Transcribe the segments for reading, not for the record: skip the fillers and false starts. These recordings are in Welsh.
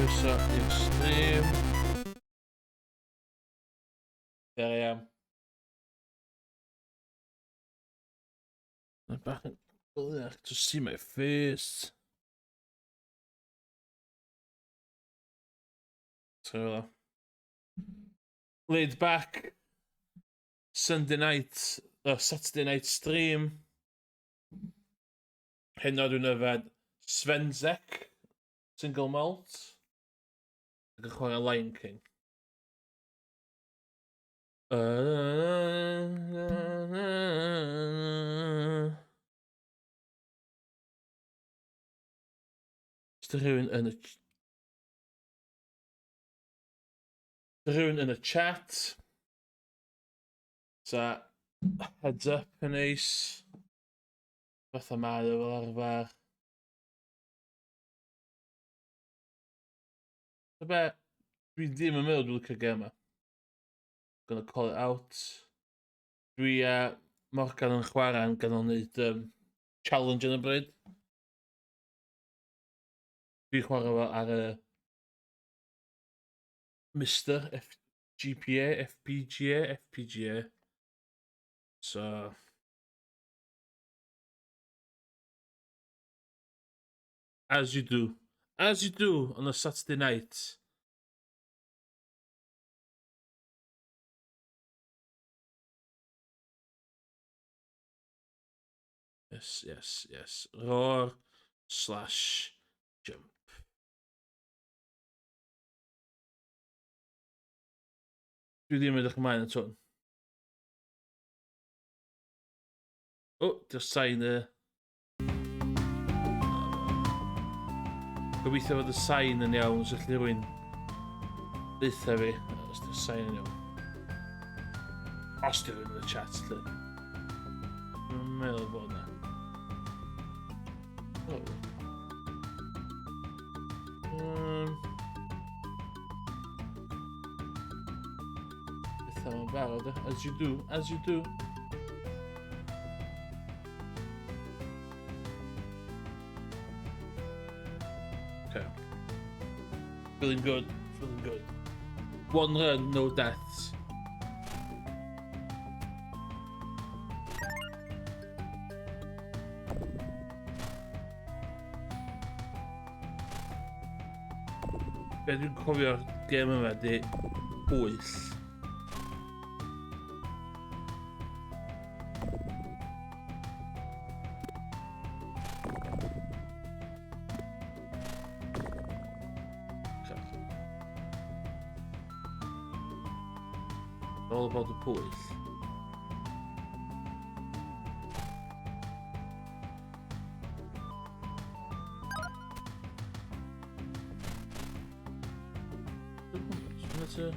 Croeso i'r stream. There I am. Mae'n bach yn gylach to see my face. So, laid back, Sunday night, Saturday night stream. Heno dwi'n yfed Svenzek, single malt, ac yn chwarae Lion King. Os rhywun yn y... Rhywun yn y chat. So, heads up yn neis. Fatha mae o fel arfer. So be, dwi ddim yn meddwl dwi'n licio'r gêm yma. Gonna call it out. Dwi a Morgan yn chwarae yn ganol wneud um, challenge yn y bryd. Dwi'n chwarae fel ar y Mr FGPA, FPGA, FPGA. So, As you do. As you do on a Saturday night. Yes, yes, yes. Roar slash jump. Dwi ddim yn edrych ymlaen at hwn. O, oh, di'r sain y... Gobeithio fod y sain yn iawn, os allu rhywun deutha fi, os di'r sain yn iawn. Os di'r rhywun yn y chat, lle. Dwi'n meddwl bod yna. Oh. Beth am yn barod, eh? As you do, as you do. Okay. Feeling good, feeling good. One run, no deaths. Be dwi'n cofio'r gêm yma di pwyll. All about the pwyll. That's a...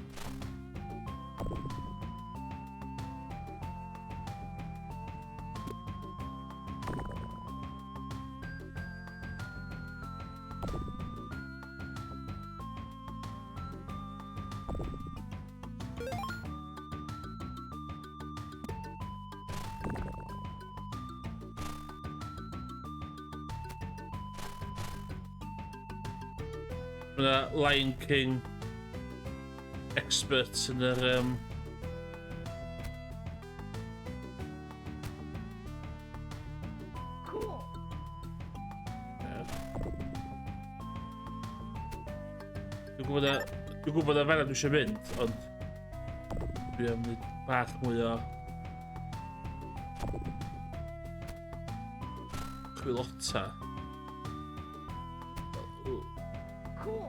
Mae yna Lion King experts yn yr... Um... Cool. Yeah. Dwi'n gwybod a, dwi'n gwybod a fanna dwi eisiau mynd, ond dwi am wneud bach mwy o chwilota. Cool.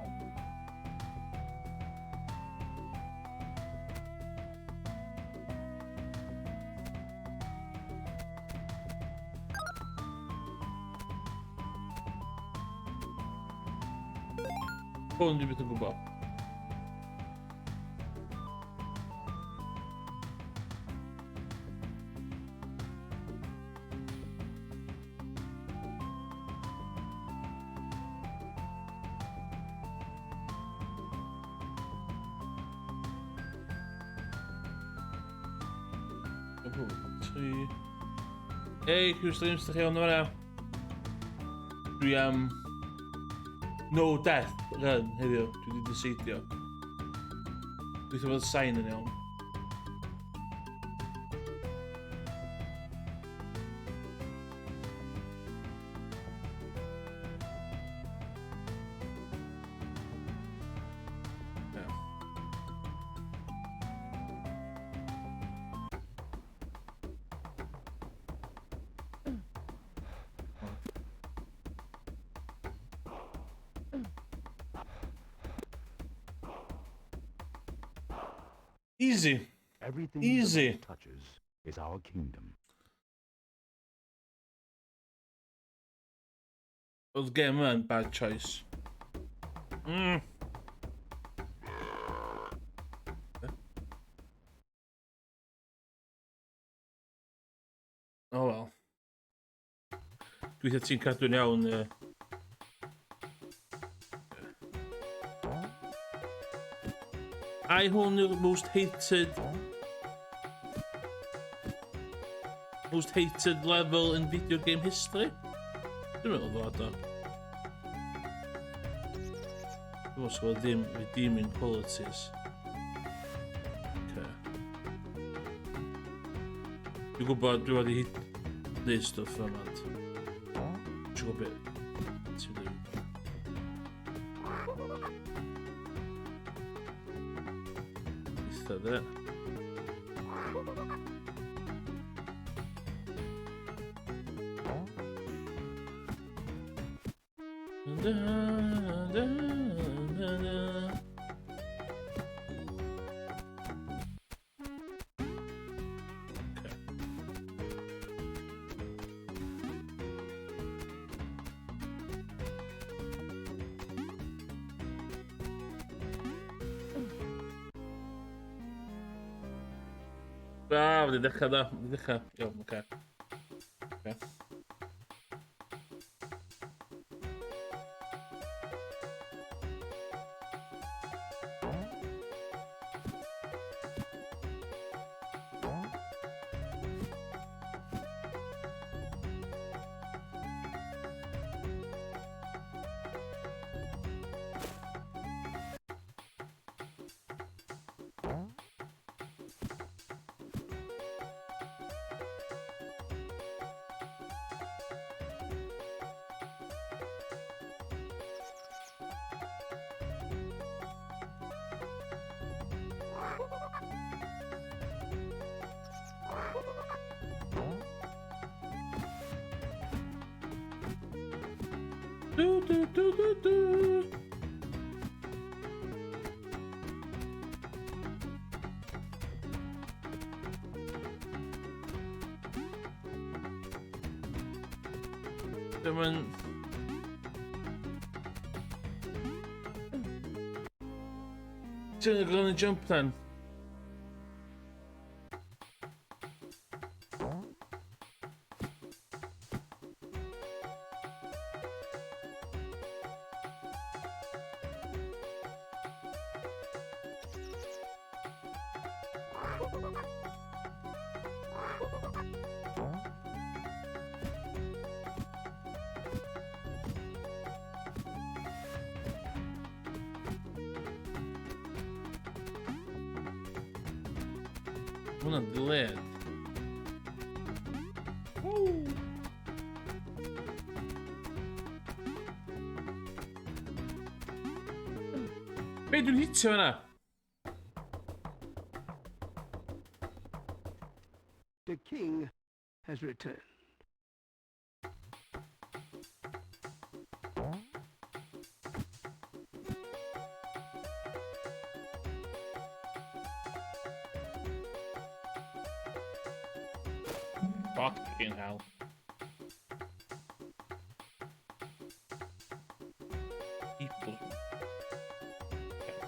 Hwn dwi byth yn gwybod. Tri. Ei, Q Streams, da chi ond yma? Dwi am... No death run heddiw. Dwi wedi decidio. Dwi'n bod sain yn iawn. Easy. Everything the Easy. light touches is our kingdom. Oedd game yma'n bad choice. Oh well. Dwi'n ti'n cadw'n iawn. Ai hwn yw'r most hated level in video game history? Dwi'n meddwl fod o. Dwi'n meddwl sgwyd ddim redeeming qualities. Okay. Dwi'n gwybod dwi wedi hit neud stwff yma. Dwi'n gwybod beth ti'n dweud. Eitha de. Da, da, da, da. Okay. Ah, wedi dechrau da, wedi dechrau. Iawn, oce. Okay. Du, du, du, du, du. Ddim yn... Ti'n gwneud jump then? Ma' hwnna'n delayed. Woo! Be dwi'n hitio fan'na? The king has returned. Fucking hell. People. Okay.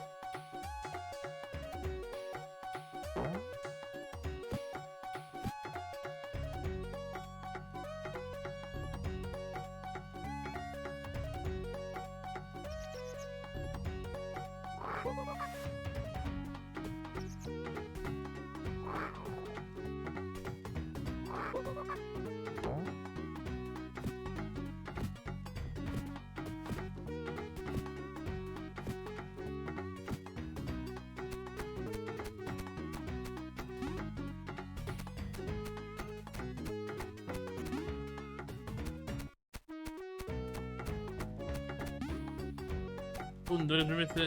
Bwndr yn methu...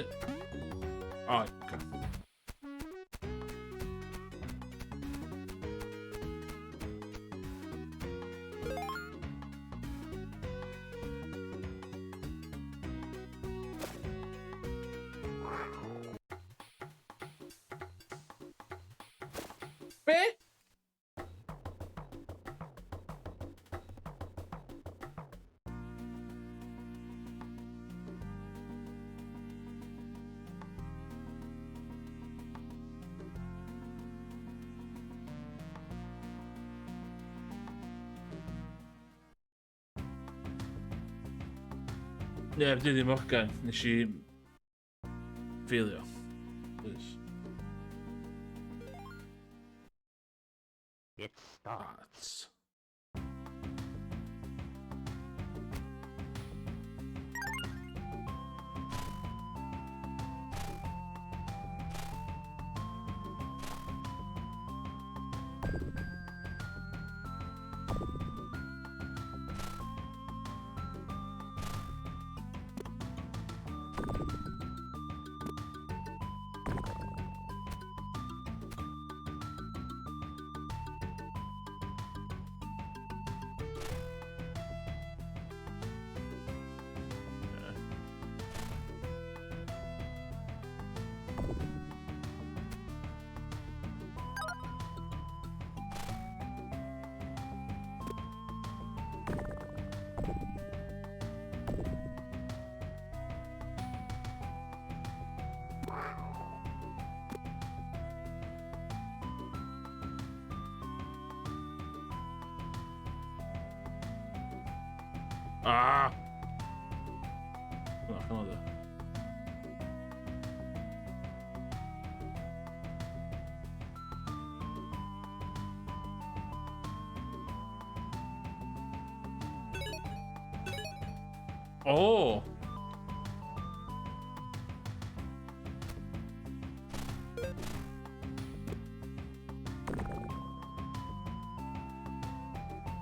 O, oh, Be? Ie, yeah, dwi ddim Morgan. Nes i ffeilio. Please. It starts. Starts. Ah! Hwnna, hwnna dda. O!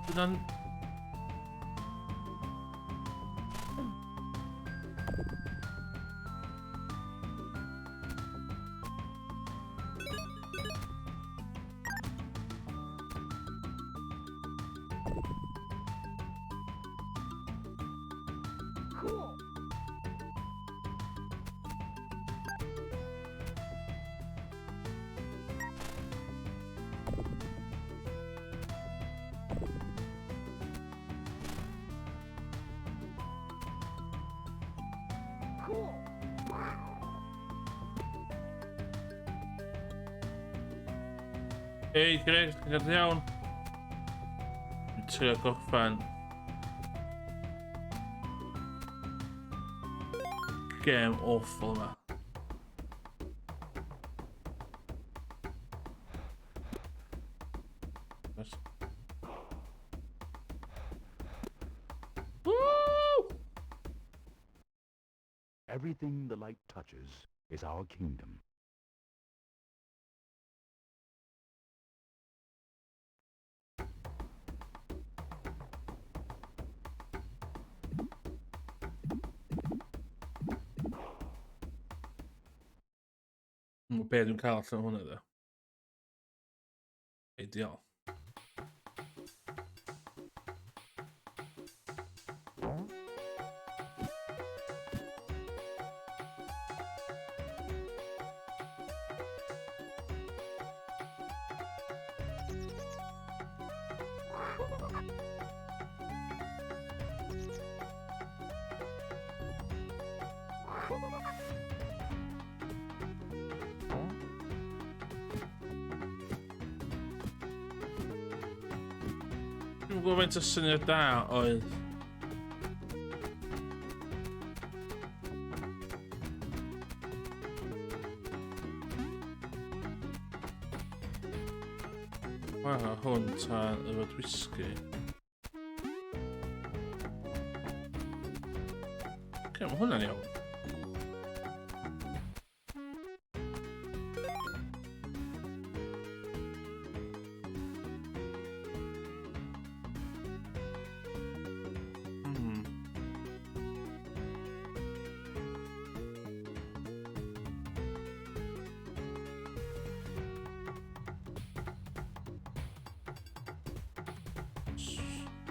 Dyna'n... Cool. Cool. Ei, Greg, ti'n gadw iawn? Dwi'n trio gorffan gêm awful yma. Yes. Woo! Everything the light touches is our kingdom. Be dwi'n cael allan o hwnna ddo? Ideal. Dwi'n gwybod faint o syniad da oedd. Chwarae hwn tan yfed whisky. Oce, mae hwnna'n iawn.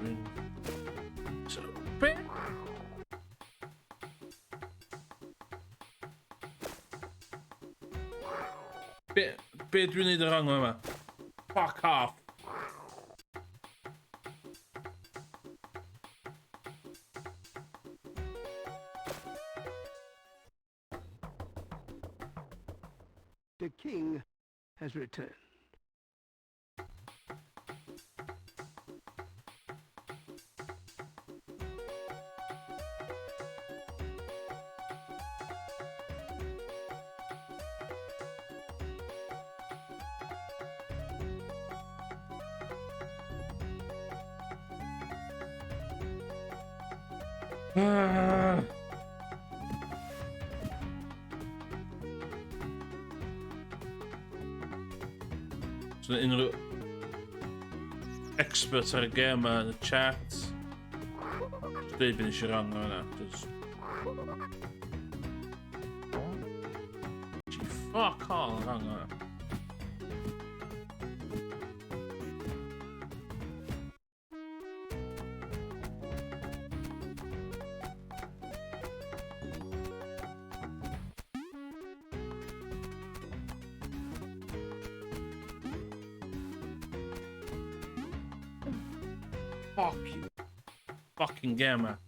Dwi'n... So, be? Be dwi'n neud y wrong yma? Fuck off. The king has returned. Ah. So unrhyw expert ar y gêm yma yn y chat. Just dweud beth eisiau wrong o hwnna. Just... Gee, fuck all wrong o hwnna. Fuck you. Fucking gamer.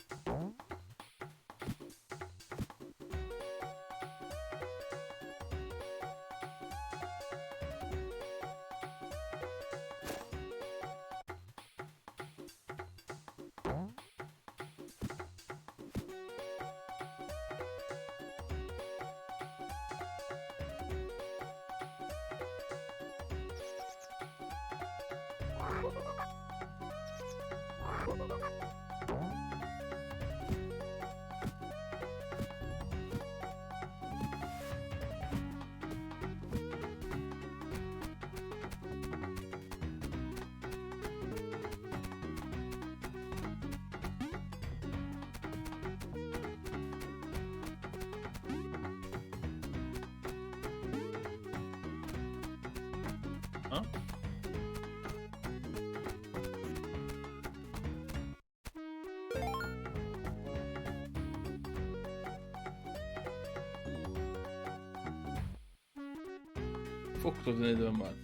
Huh? Ffwc dwi'n gwneud yma.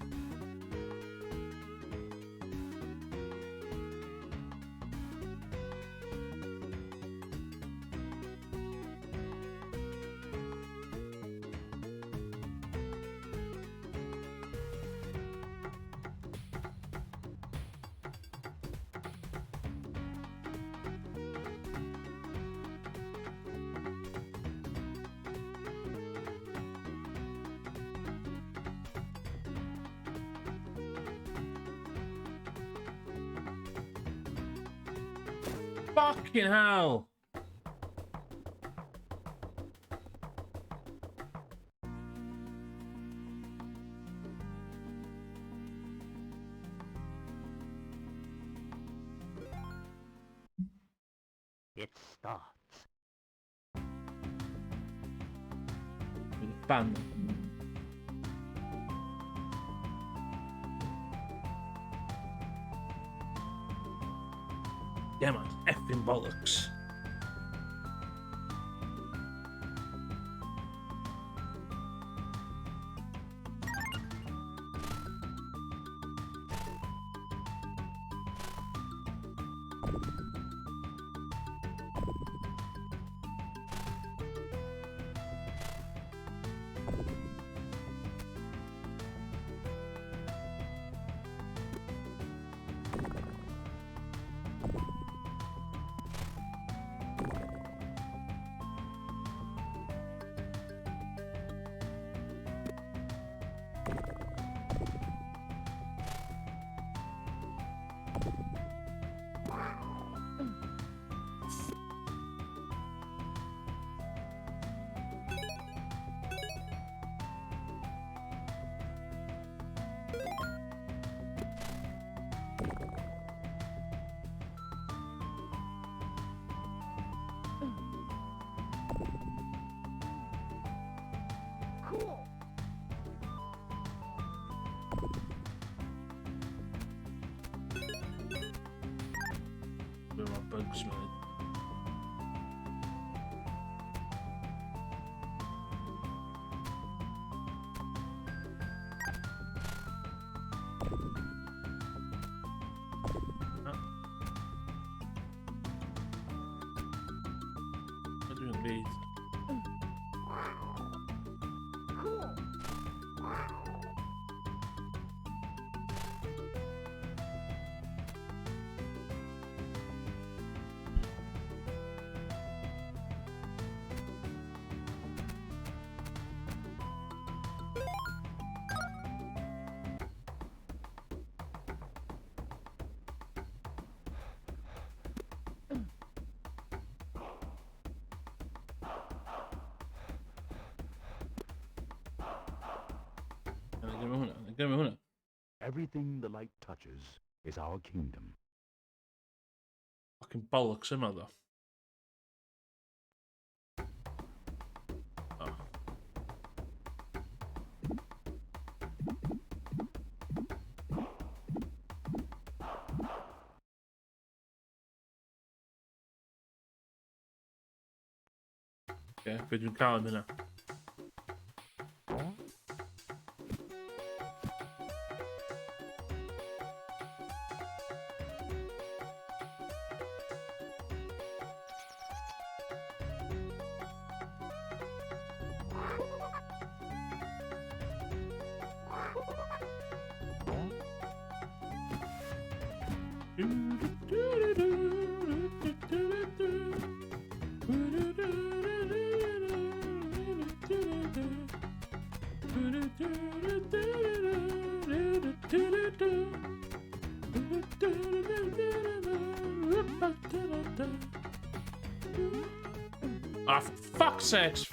Fucking hell! It starts. With a fan. Yeah, man, effing bollocks. bugs mae'n. Be dwi'n gwneud? Na i gymryd hwnna, na i gymryd hwnna. Everything the light touches is our kingdom. Fucking bollocks yma, ddo. Oh. Oce, be dwi'n cael am hynna? Ah, for fuck's sakes!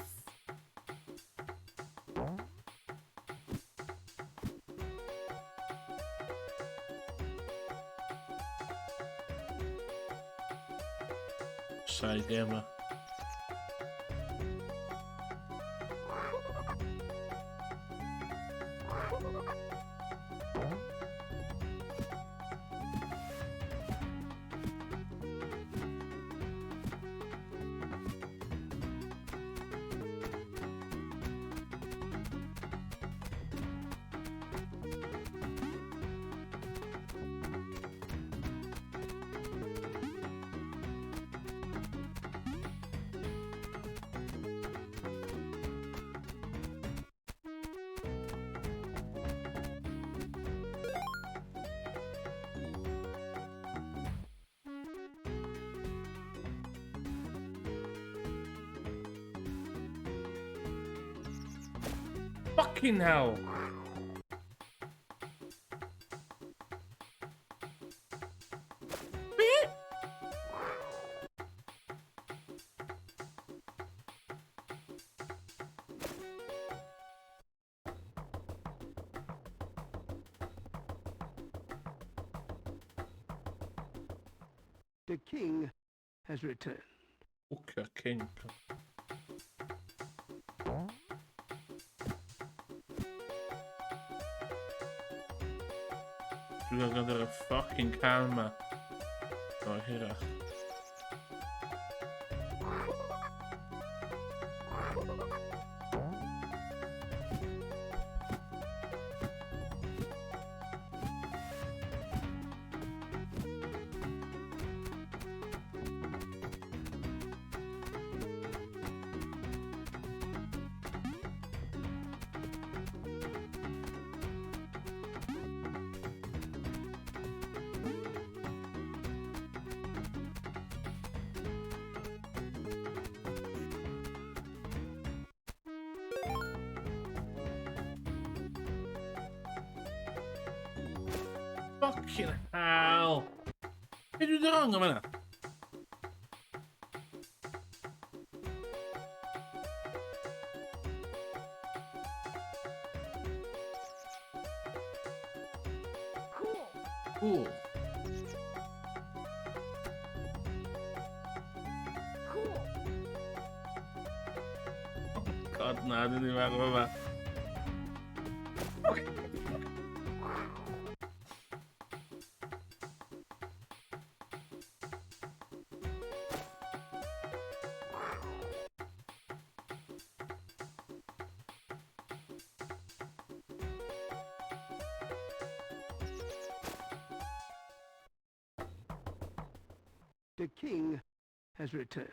Side gamer. Fucking hell! Be? The king has returned. Hooker King. Dwi'n gael gyda'r fucking car yma. O, hirach. Fucking hell! Be dwi'n wrong am yna? Cool. Cool. Oh God, na, dwi'n ddim ar yma. The king has returned.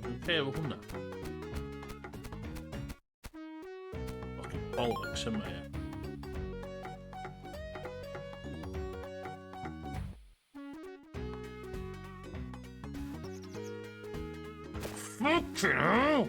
Dwi'n okay efo hwnna. Fucking bollocks yma, ie. Fucking hell!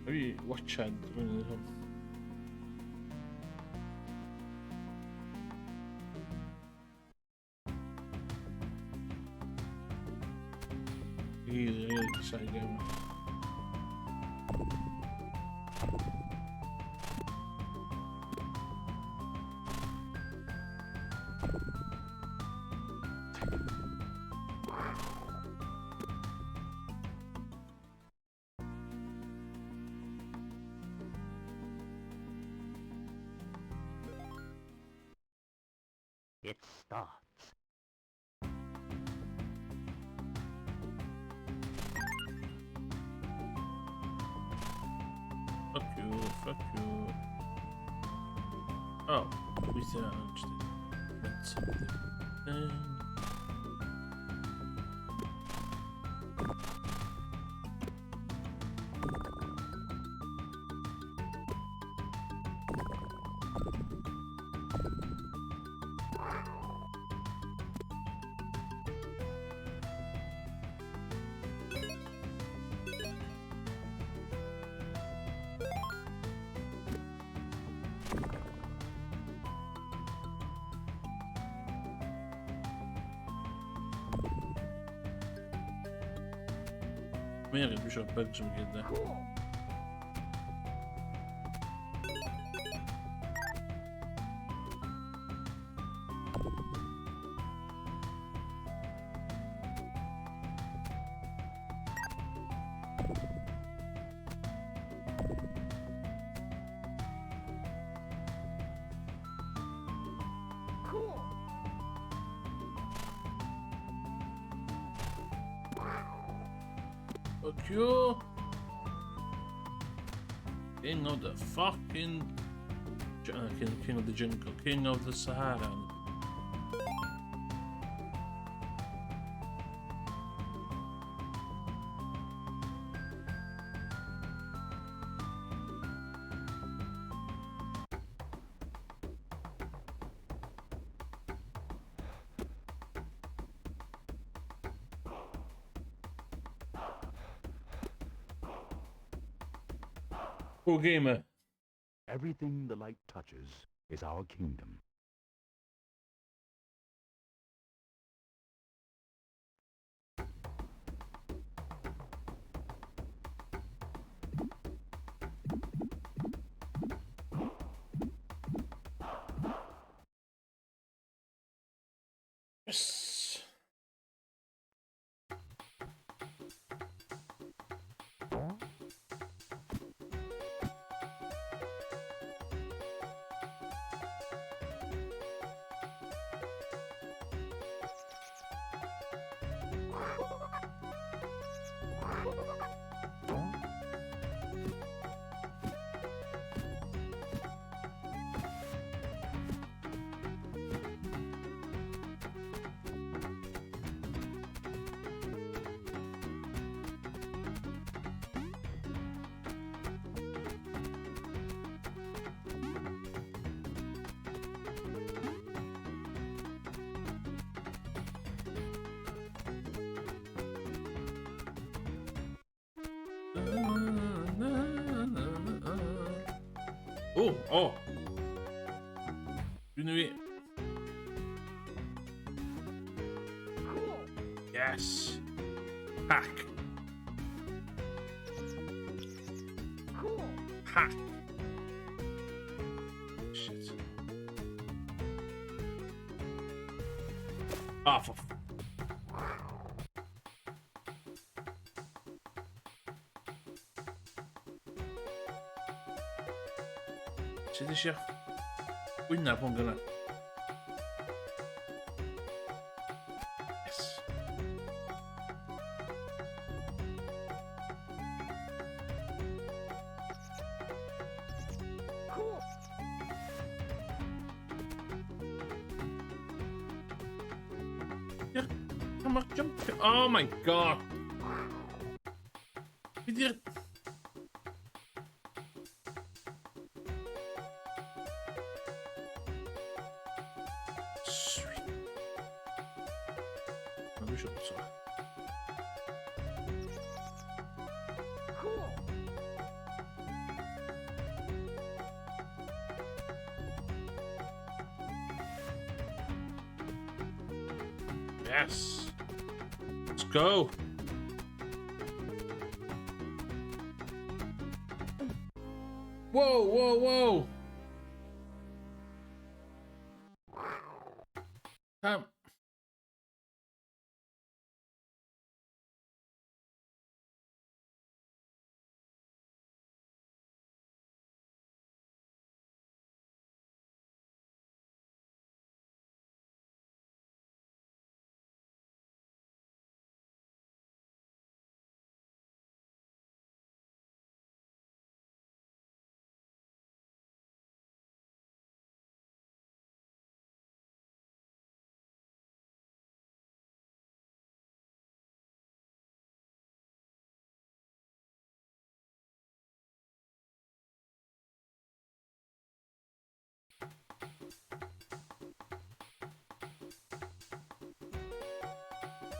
Fi watchad rhywun yn hwn. Really, really exciting game. It starts. Fuck you, fuck you. Oh, weithio just meant something. Thing. Mae angen dwi eisiau bugs yn gyd, de. Cool. Cool. Fuck you. King of the fucking... King of the jungle. King of the Sahara. Cool gamer. Everything the light touches is our kingdom. Yes. Oh, oh! Dwi'n i... Yes! Hack! Hack! Shit. Oh, for... Sut eisiau wyneb hwn gyna? Yes. Yeah, come on, jump. Oh my god. Be di'r... Sweet. Na, dwi eisiau bwyta. Cool. Yes. Let's go. Whoa, whoa, whoa. Pam?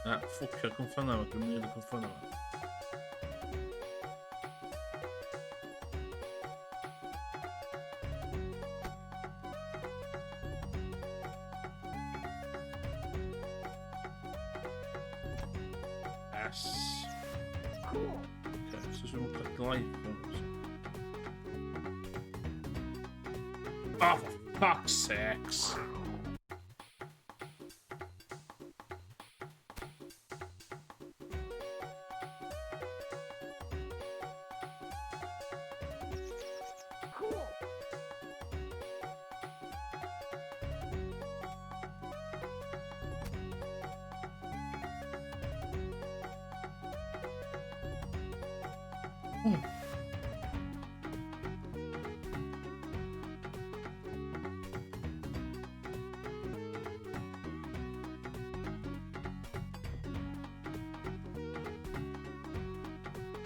Na, ffwcio cwnffana yma, dwi'n mynd i'r cwnffana yma. Yes. Cool. Okay, so dwi'n mynd life. Oh, for fuck's sakes. Cool.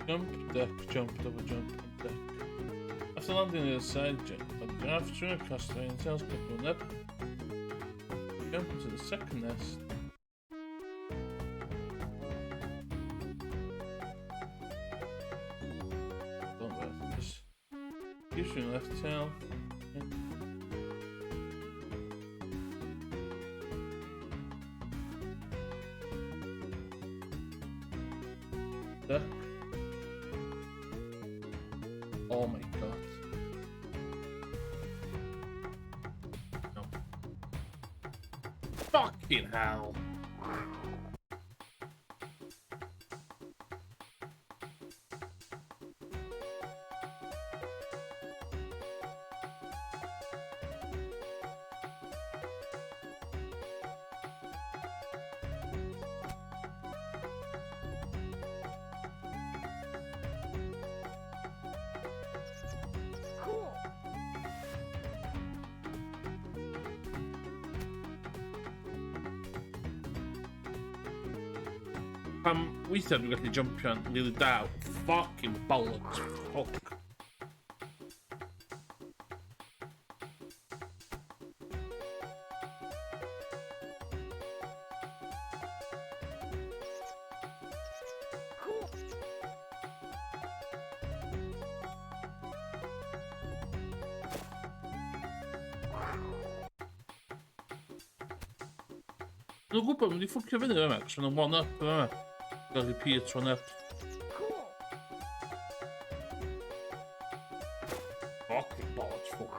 Jump, duck, jump, double jump, and duck. After landing on the other side, jump on the giraffe, swing across the rain tails, pick one up. Jump into the second nest. Don't worry, just keep swinging left tail. Yeah. Duck. Oh my god. No. Fucking hell. Cool. Pam weithiau dwi'n gallu jumpio'n really da. Fucking bollocks. Fuck. Cool. Nhw'n gwybod, maen nhw'n ffwcio fyny yma, cos maen nhw'n one-up yma. Gael repeat one-up. Cool. Fucking bollocks, fuck.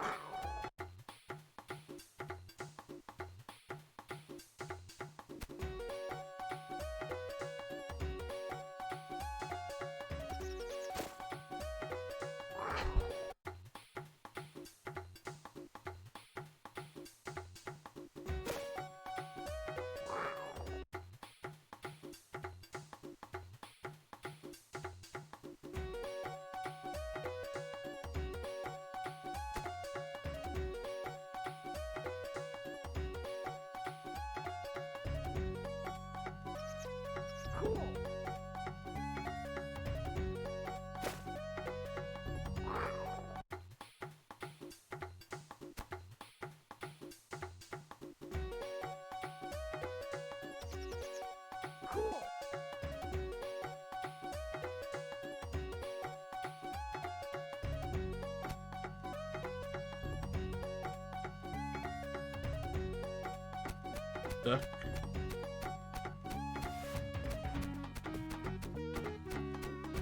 Cool. Cool. Duck.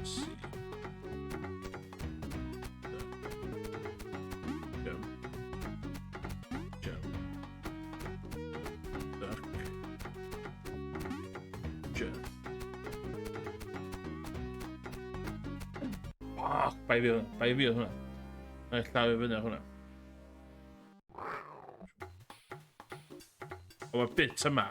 C. Duck. Jump. Jump. Duck. Jump. Fuck, bai fi hwnna, bai fi hwnna. Na i llaw i fyny ar hwnna. O, mae'r bit yma.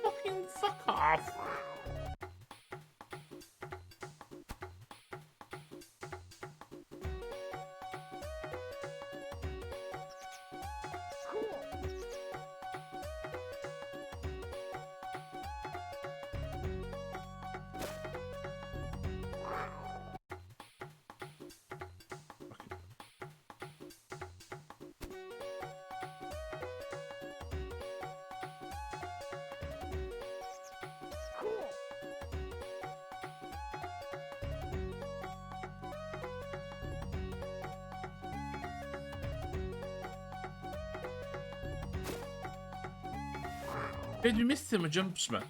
Fucking fuck off! Cool. Fucking Cool. Be dwi'n methu am y jumps ma?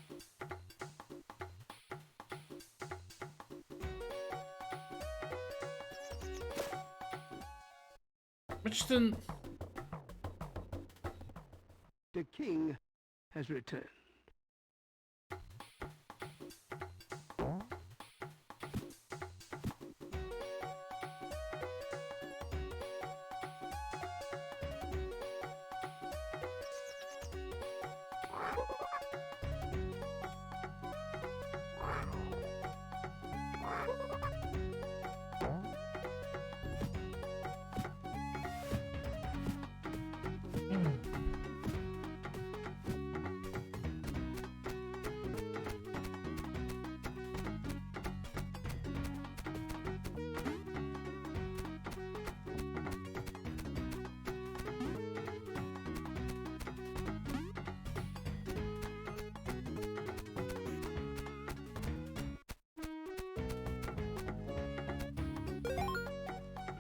Mae jyst yn... The king has returned.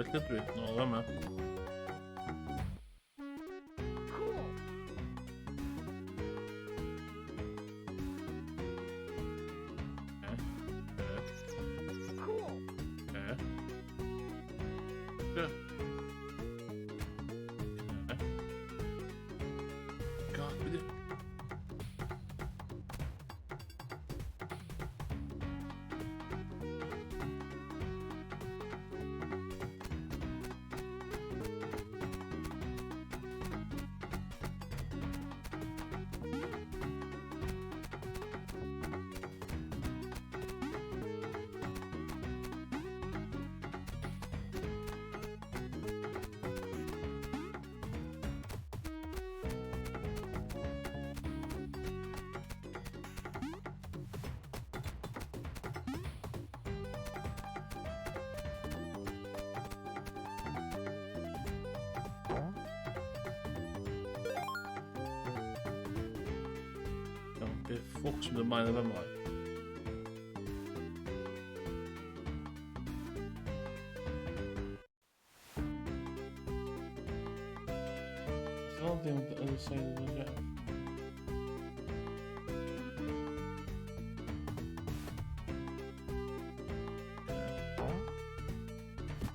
Felly dwi, nôl yma. Cool. E, Cool. e, G. E. God, be di? Iawn, be ffwc sy'n mynd ymlaen efo ymlaen? side of the graph.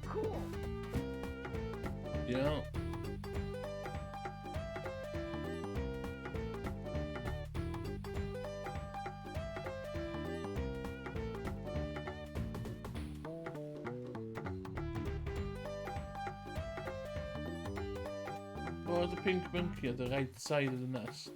Cool. Yeah. Oh, the pink monkey at the right side of the nest.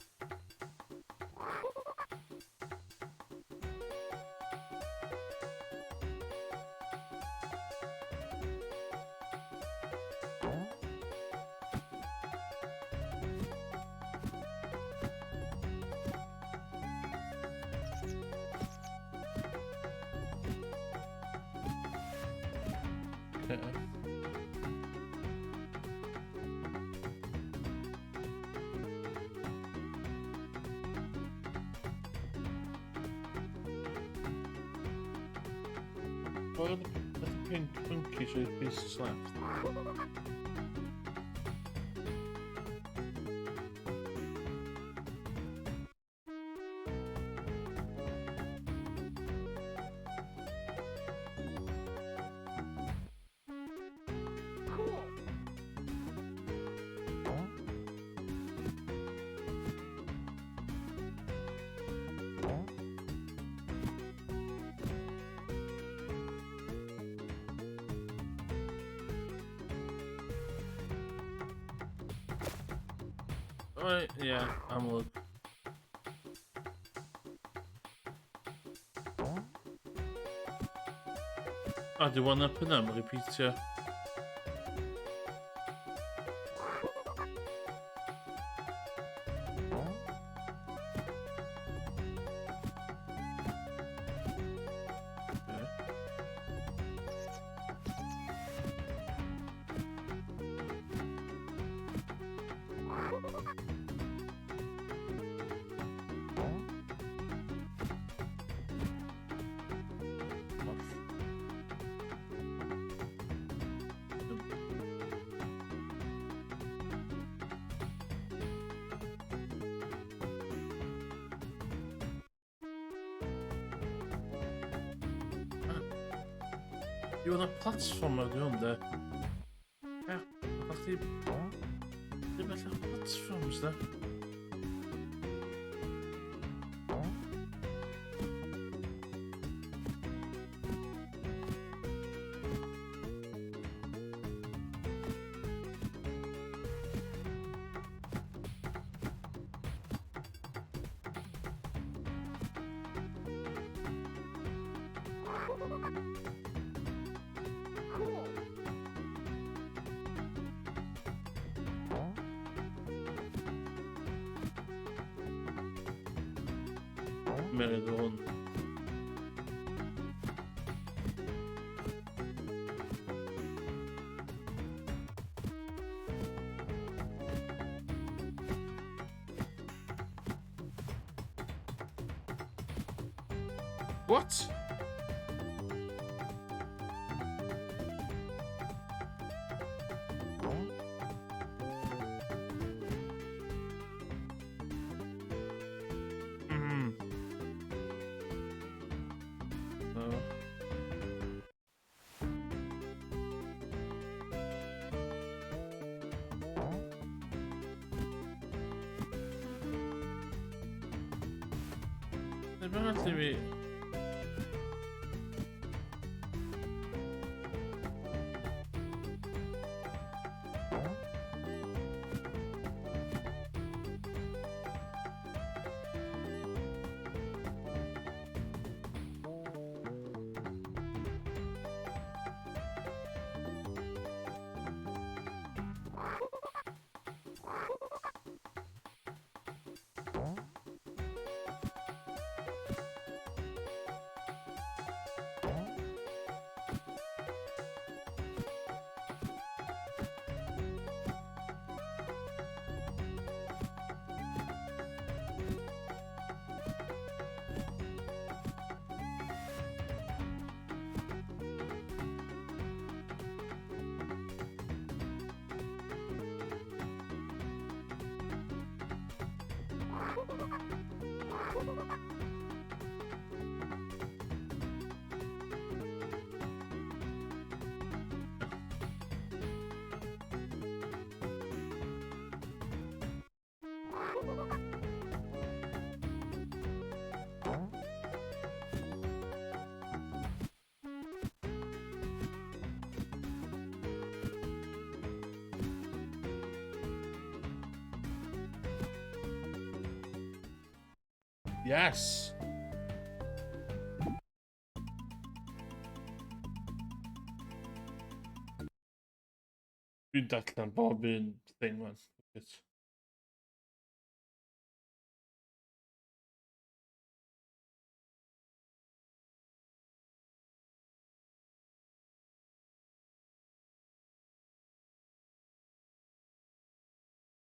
Okay. Where are the pink monkeys with pieces left? Cool. Right, yeah, amlwg. A, di one up yna, mae'n repeatio. Okay. Off. Yw yna platformer di hwn, de? Ia, ydych chi... Ddim allan platforms, de? Cool. Meryl hwn. What? No. Neu beth allu fi... Yes! Dwi'n darllen bob un thing man. Fuck it.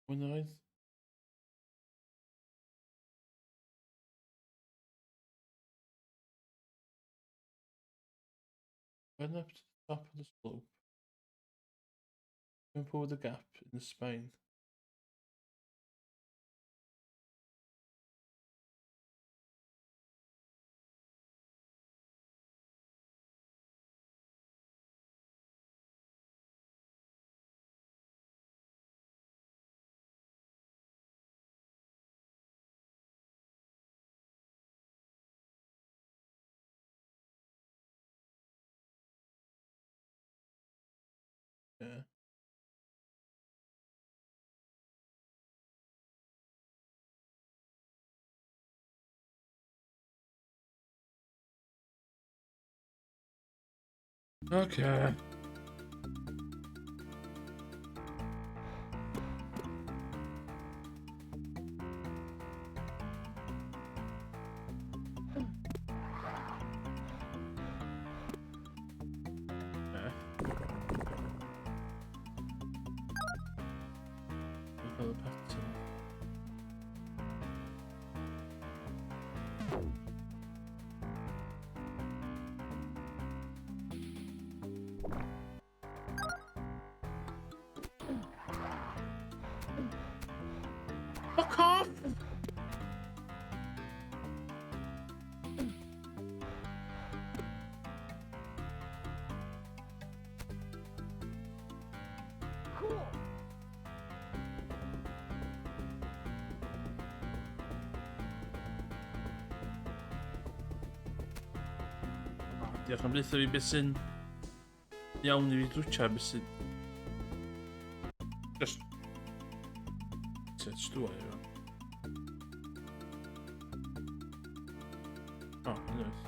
When oedd? Went up to the top of the slope. Jump over the gap in the spine. Yeah. Okay. Okay. Look at the pattern. Fuck off! Cool. Diolch am deutha fi beth sy'n iawn i fi drwtio, beth sy'n... Just... Just do it. Oh, nice.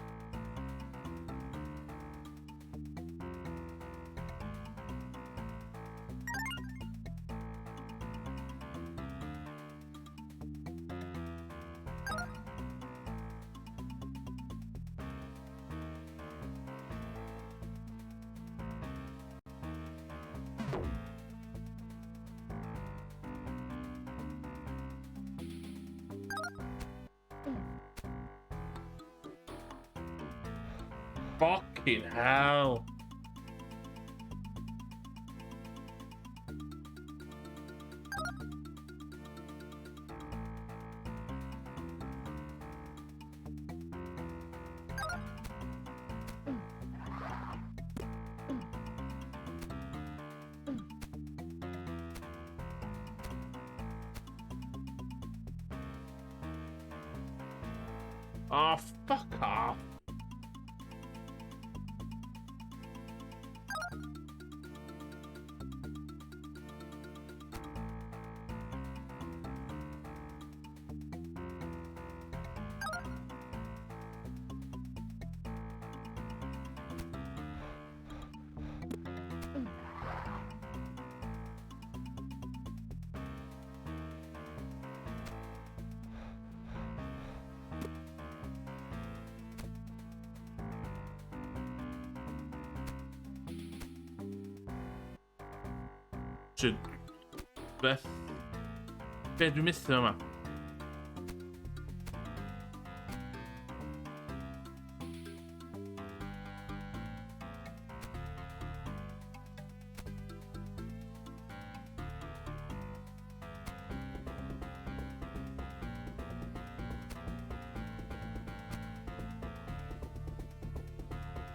Fucking hell. Oh, fuck off. Should... Be? Be dwi'n methu yma?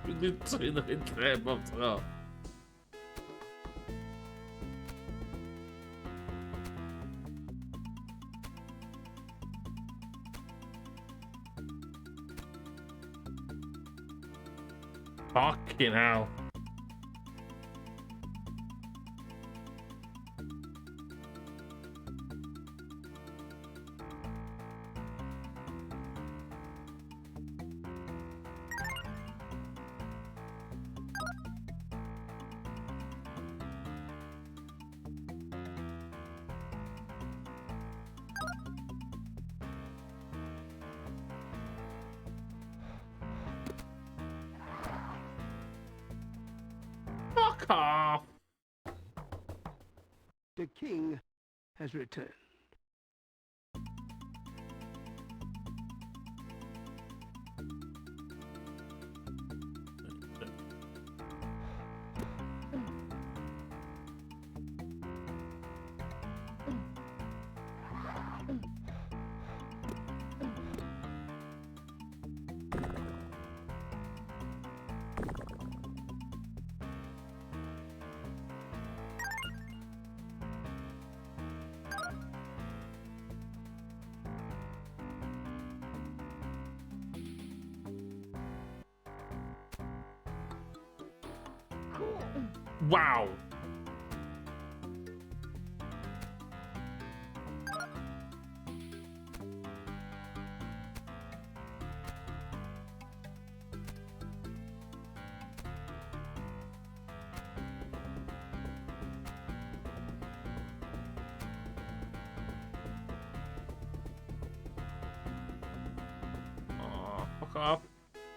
Dwi'n literally yn yr un lle bob tro. Fucking hell. Fuck off! The king has returned. Cool. Wow. Oh, fuck off.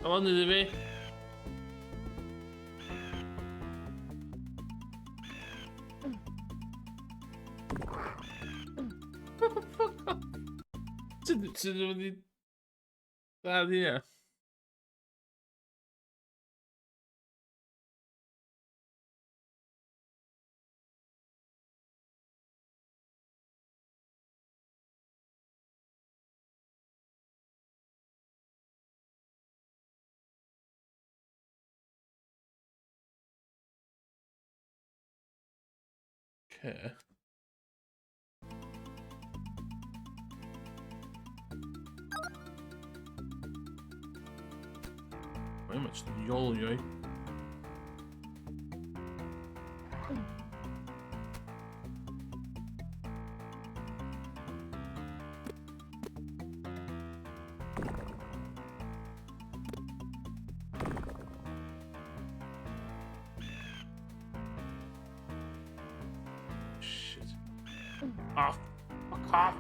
Come on, iddi fi. Fuck off. Ti'n mynd i... Da, di ia. Okay. Very much yolo. Shit. Off. Fuck off.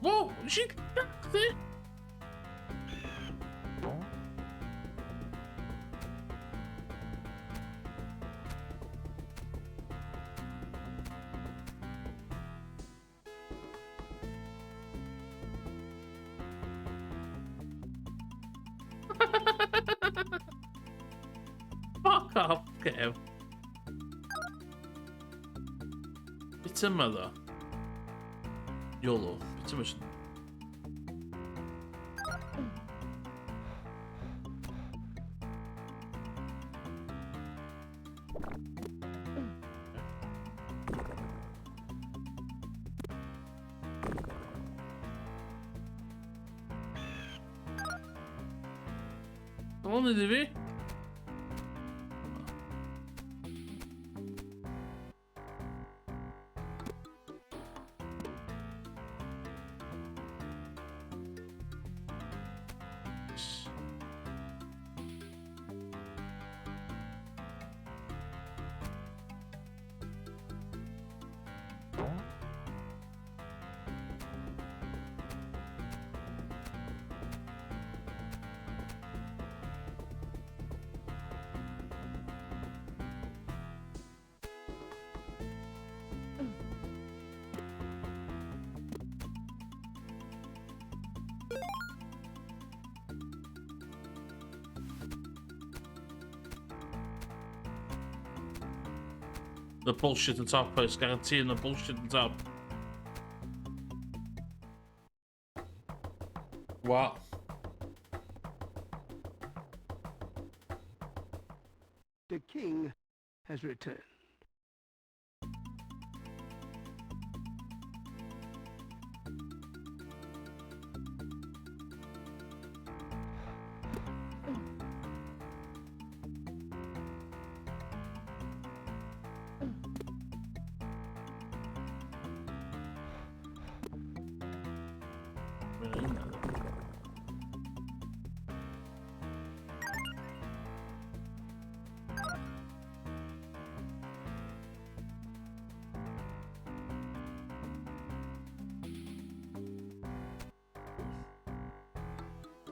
Whoa, she back there. Fuck off, Kev. Bit yma ddo. YOLO. Bit yma sy'n... Come on, iddi fi. The bullshit on top, oes. Guarantee the bullshit on top. What? The king has returned.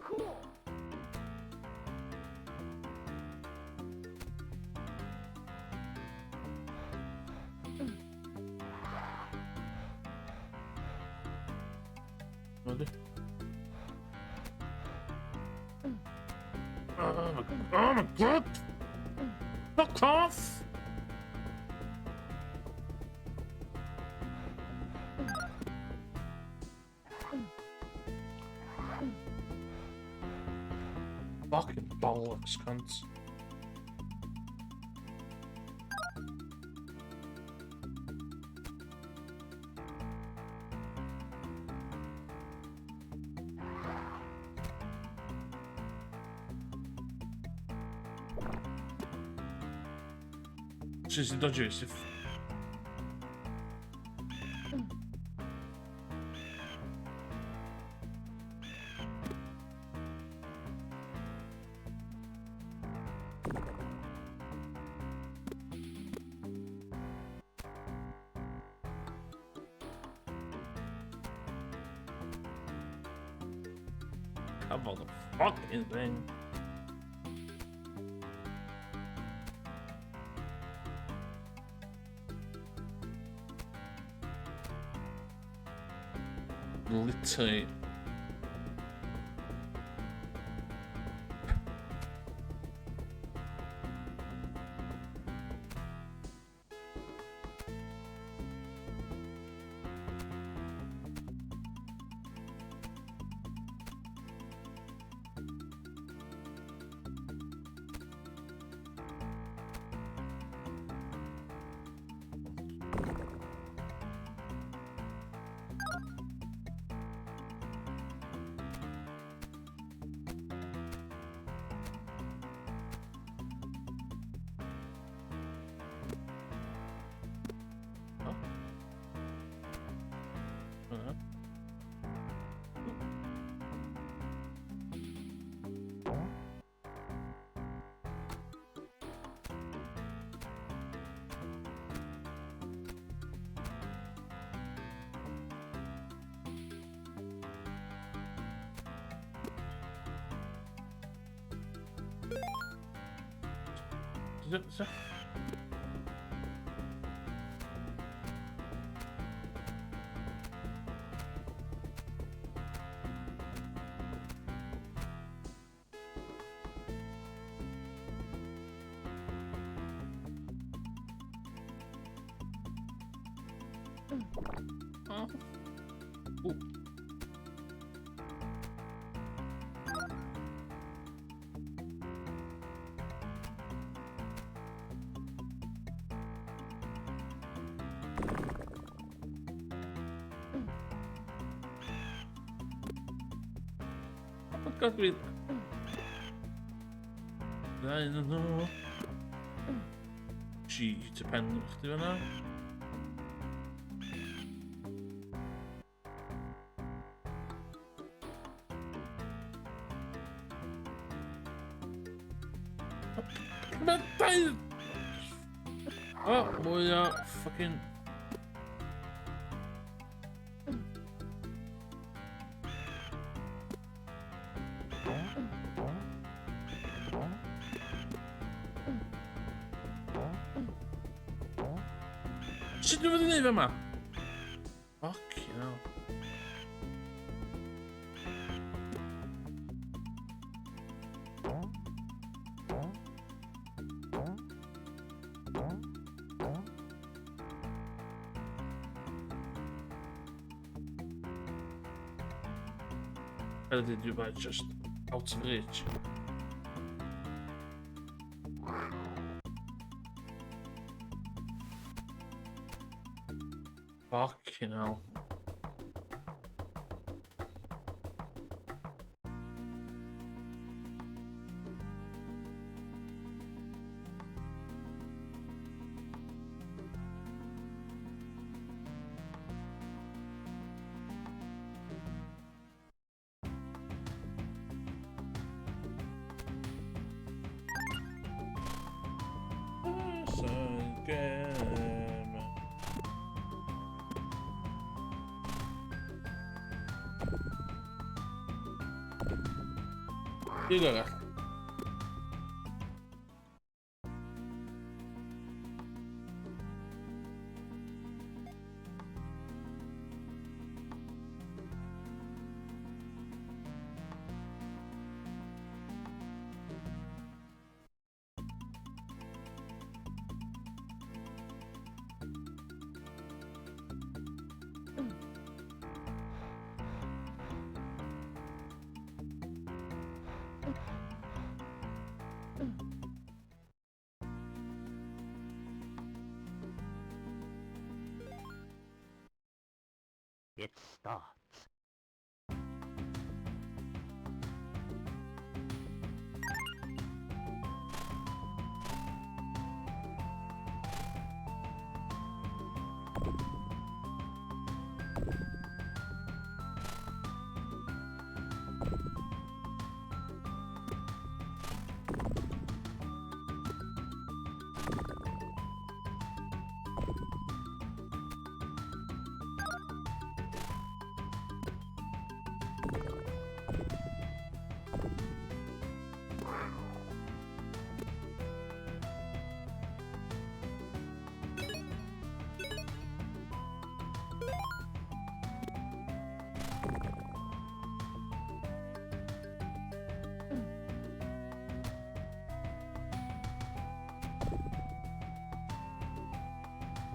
Cool. Ready? Oh my god! Fuck off! Fucking bollocks, cunts. Sut sy'n dodgy? Sut... Cover the fucking thing. Literally. Oh. Uh-huh. Is it- Oh. Ooh. Oh God, we... I don't know. Gee, to pen chdi fan'na. Mae dau... O, mwy o fucking... Sut dwi'n fod i wneud yma? Fucking hell. Fel ydy, dwi'n bod just out of reach. Fucking hell. Un arall. It starts.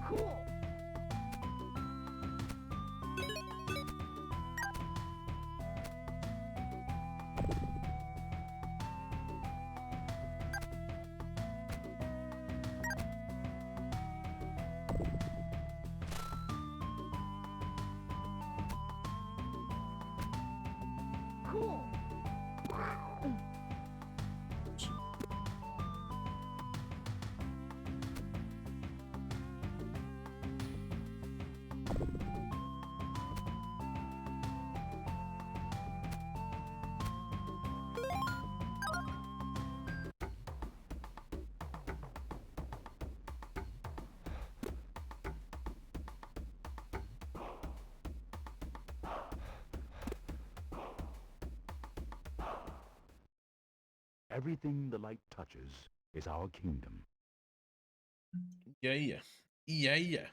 Cool. Cool. Everything the light touches is our kingdom. Ie, ie. Ie, ie.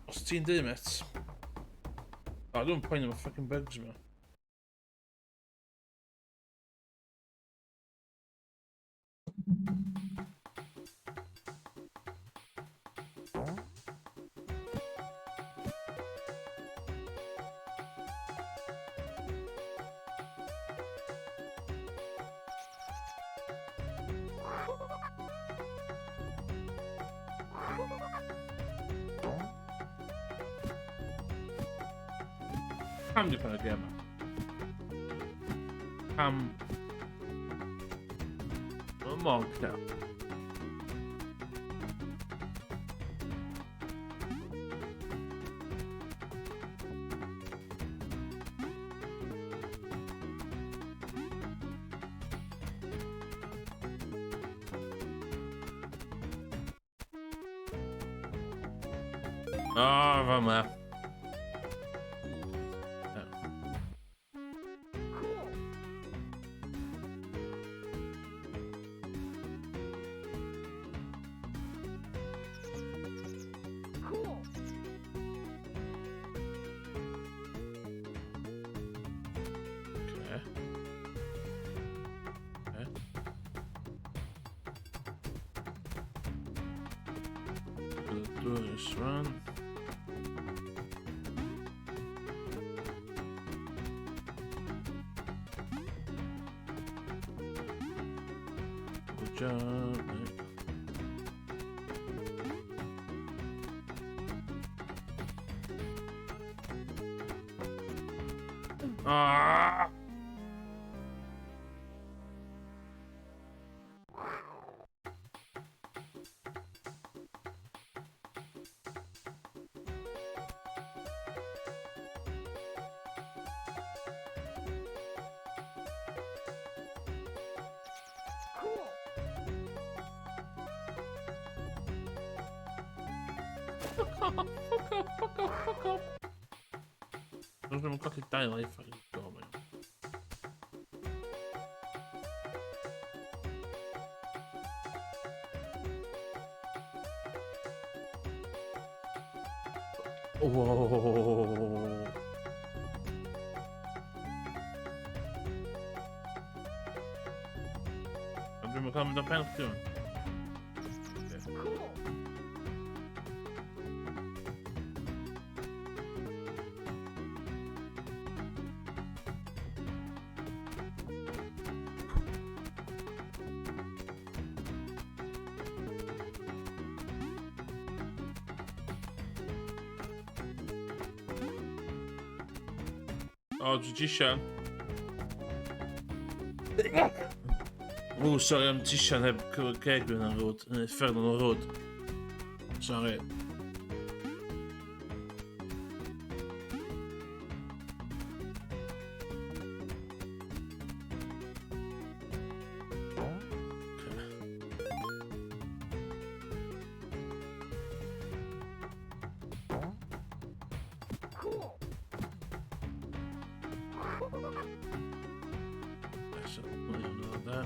Os ti'n dweud, met. O, dwi'n poeni am y fucking bugs yma. Pam di pan y gem yma? Pam? Mae mor crap. O, fama. Cool. Cool. Okay. Okay. Gonna do this one. Jump. Ah! Cool. Fuck off, fuck off, fuck off, fuck off. Dwi'n colli dau life ar un go, man. Whoa. A dwi'n cael mynd o pen chdi hwn. Cool. O, dwi tisian. O, sorry am tisian heb ceg dwi'n yn rwd. Yn uffern yn rwd. Sorry. Cool. So, hwnna da.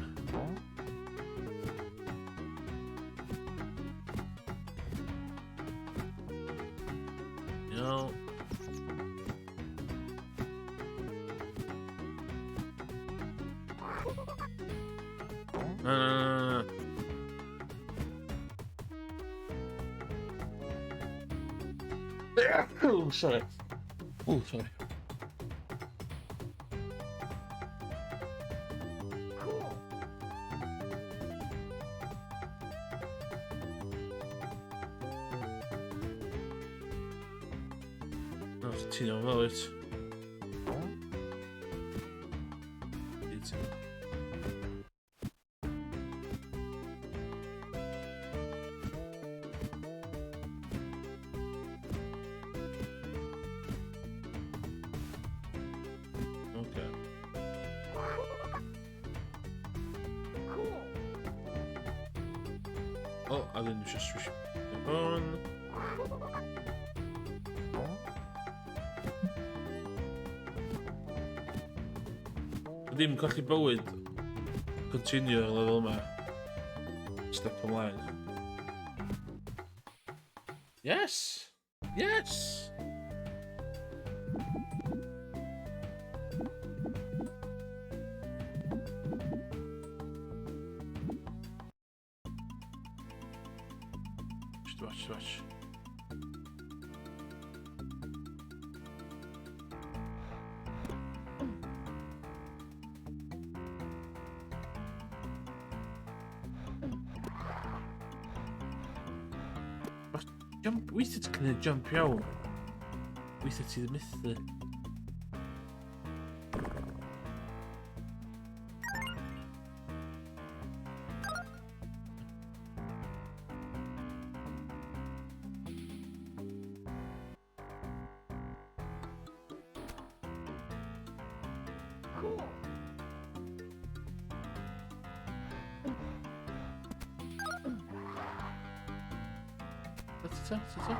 Iawn. Na, na, na, na. Oh, sorry. Oh, sorry. Cool. No, ti'n iawn fel wyt. Ti. Okay. Cool. O, a dyn eisiau swish hwn. Ddim colli bywyd. Continue ar lefel yma. Step ymlaen. Yes! Yes! Watch, watch, watch. Jump, weithiau ti'n gwneud jump iawn. Weithiau ti ddim methu. Cool. Ta, ta, ta, ta.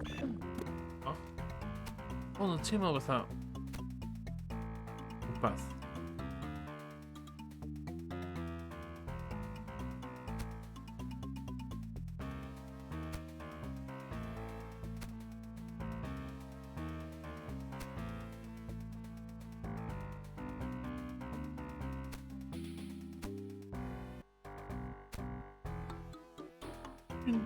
Okay. O. O, yn teimlo fatha rhywbeth. Okay.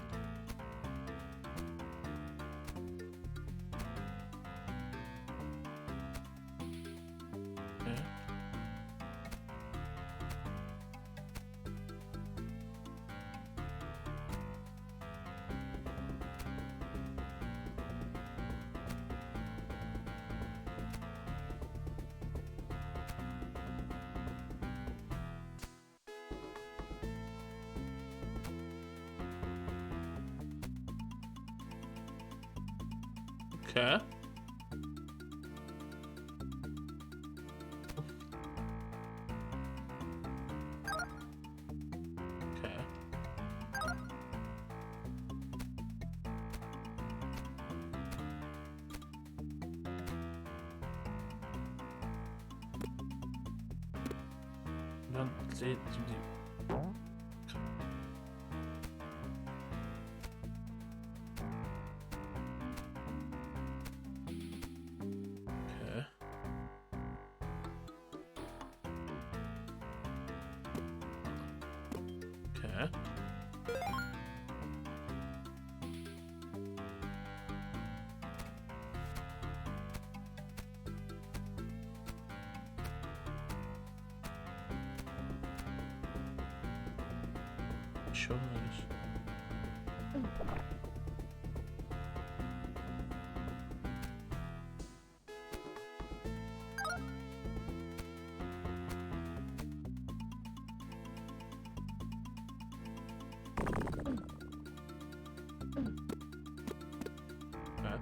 Okay. Okay. Nan, lle, ti'n mynd i... Okay. Okay. Sure, I guess. Okay.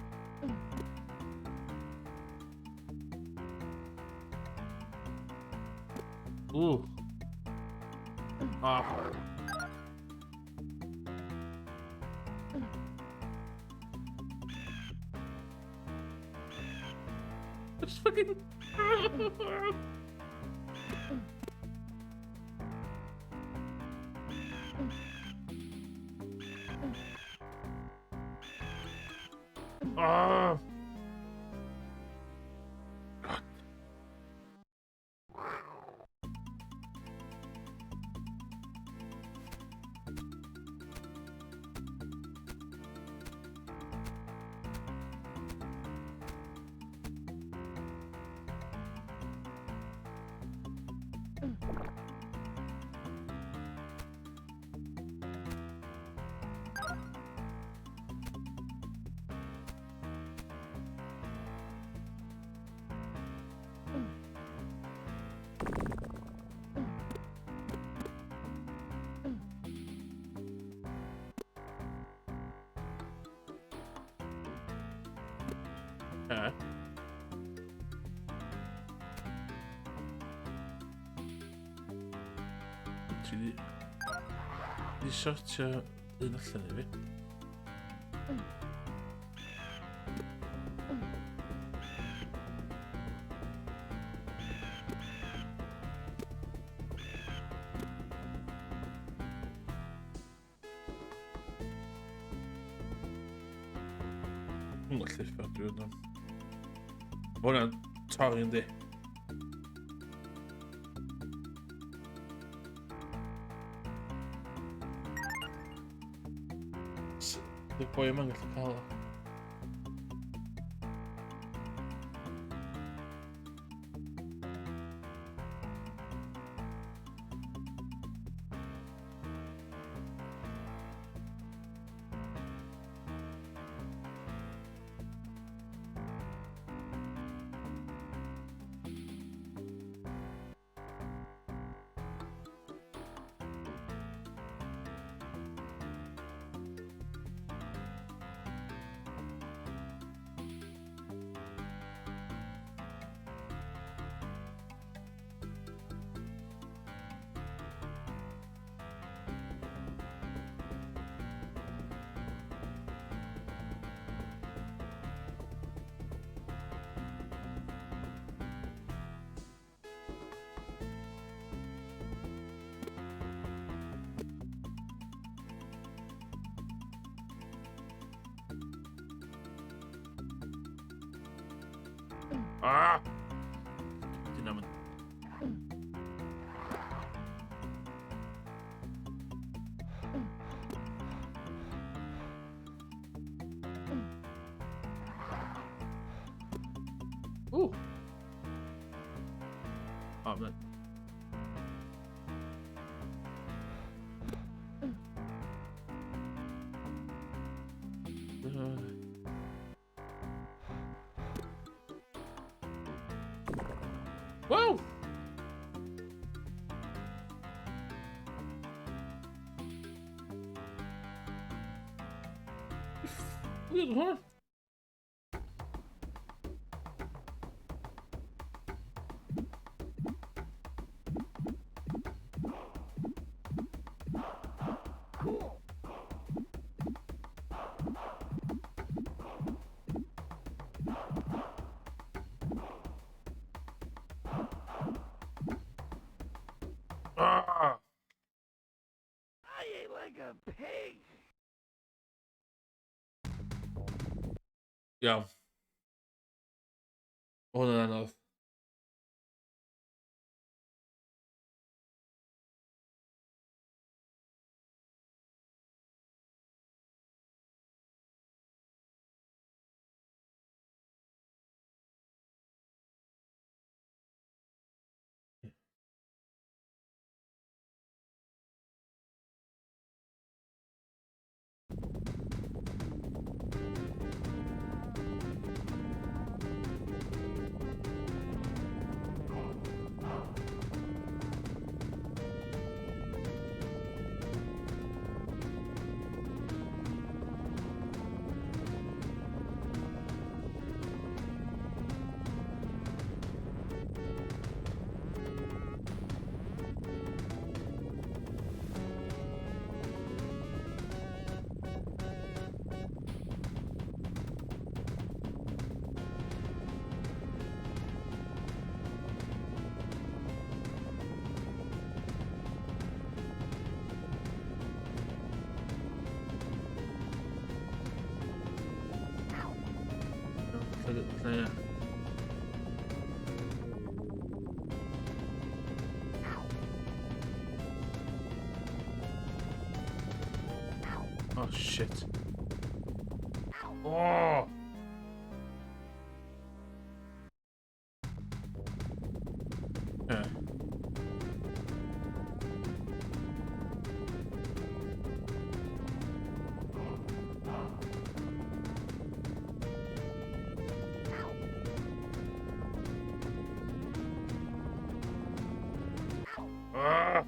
Ooh. Ah. Just fucking. Ah. God. Okay. Ti di... Di sortio un allan i fi. Dwi'n gallu ffordd dwi'n yna. Mae hwnna'n torri yndi. Di'r boi yma'n gallu cael o. Ah! Dyna mynd. Ooh. Oh, man. Wow! Weird, huh? Cool. Ah! I ate like a pig. Iawn. Ma' hwn yn anodd. Lle. Oh shit. Oh! Yeah. Ah!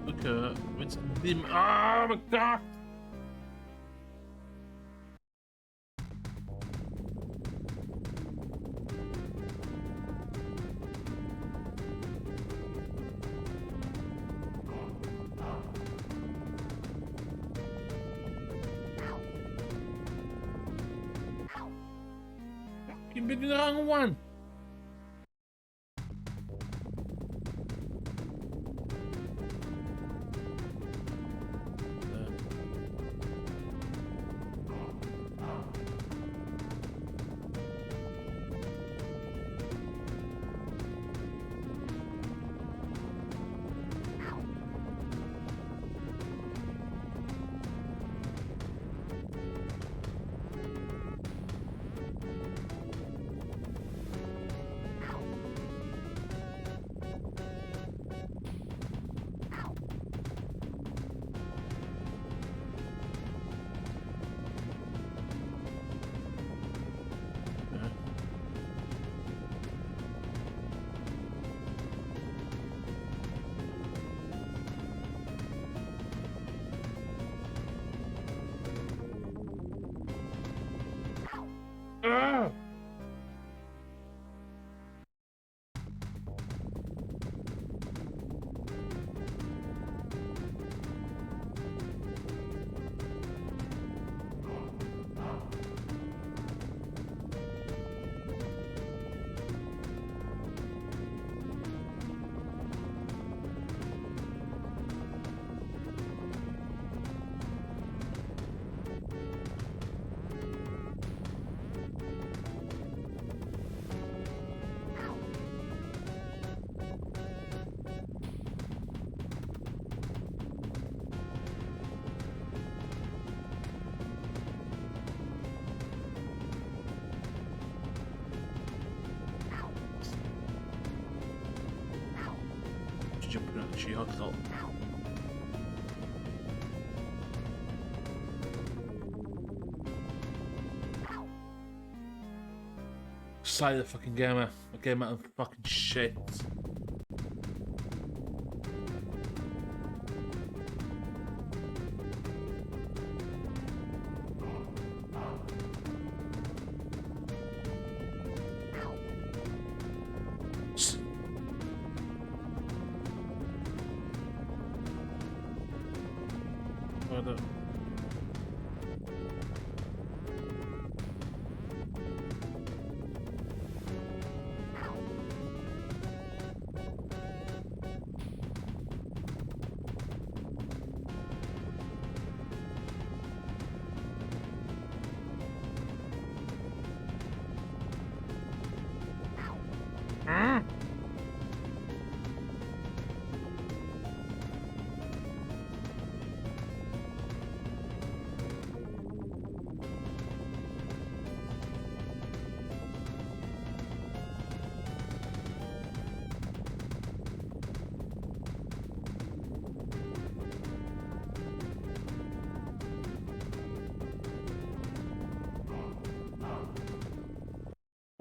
Okay, it's ddim. Oh my God! Fucking beth dwi'n wrong one? i hollol. Sa'i y fucking game. Y game yn fucking shit. Warte.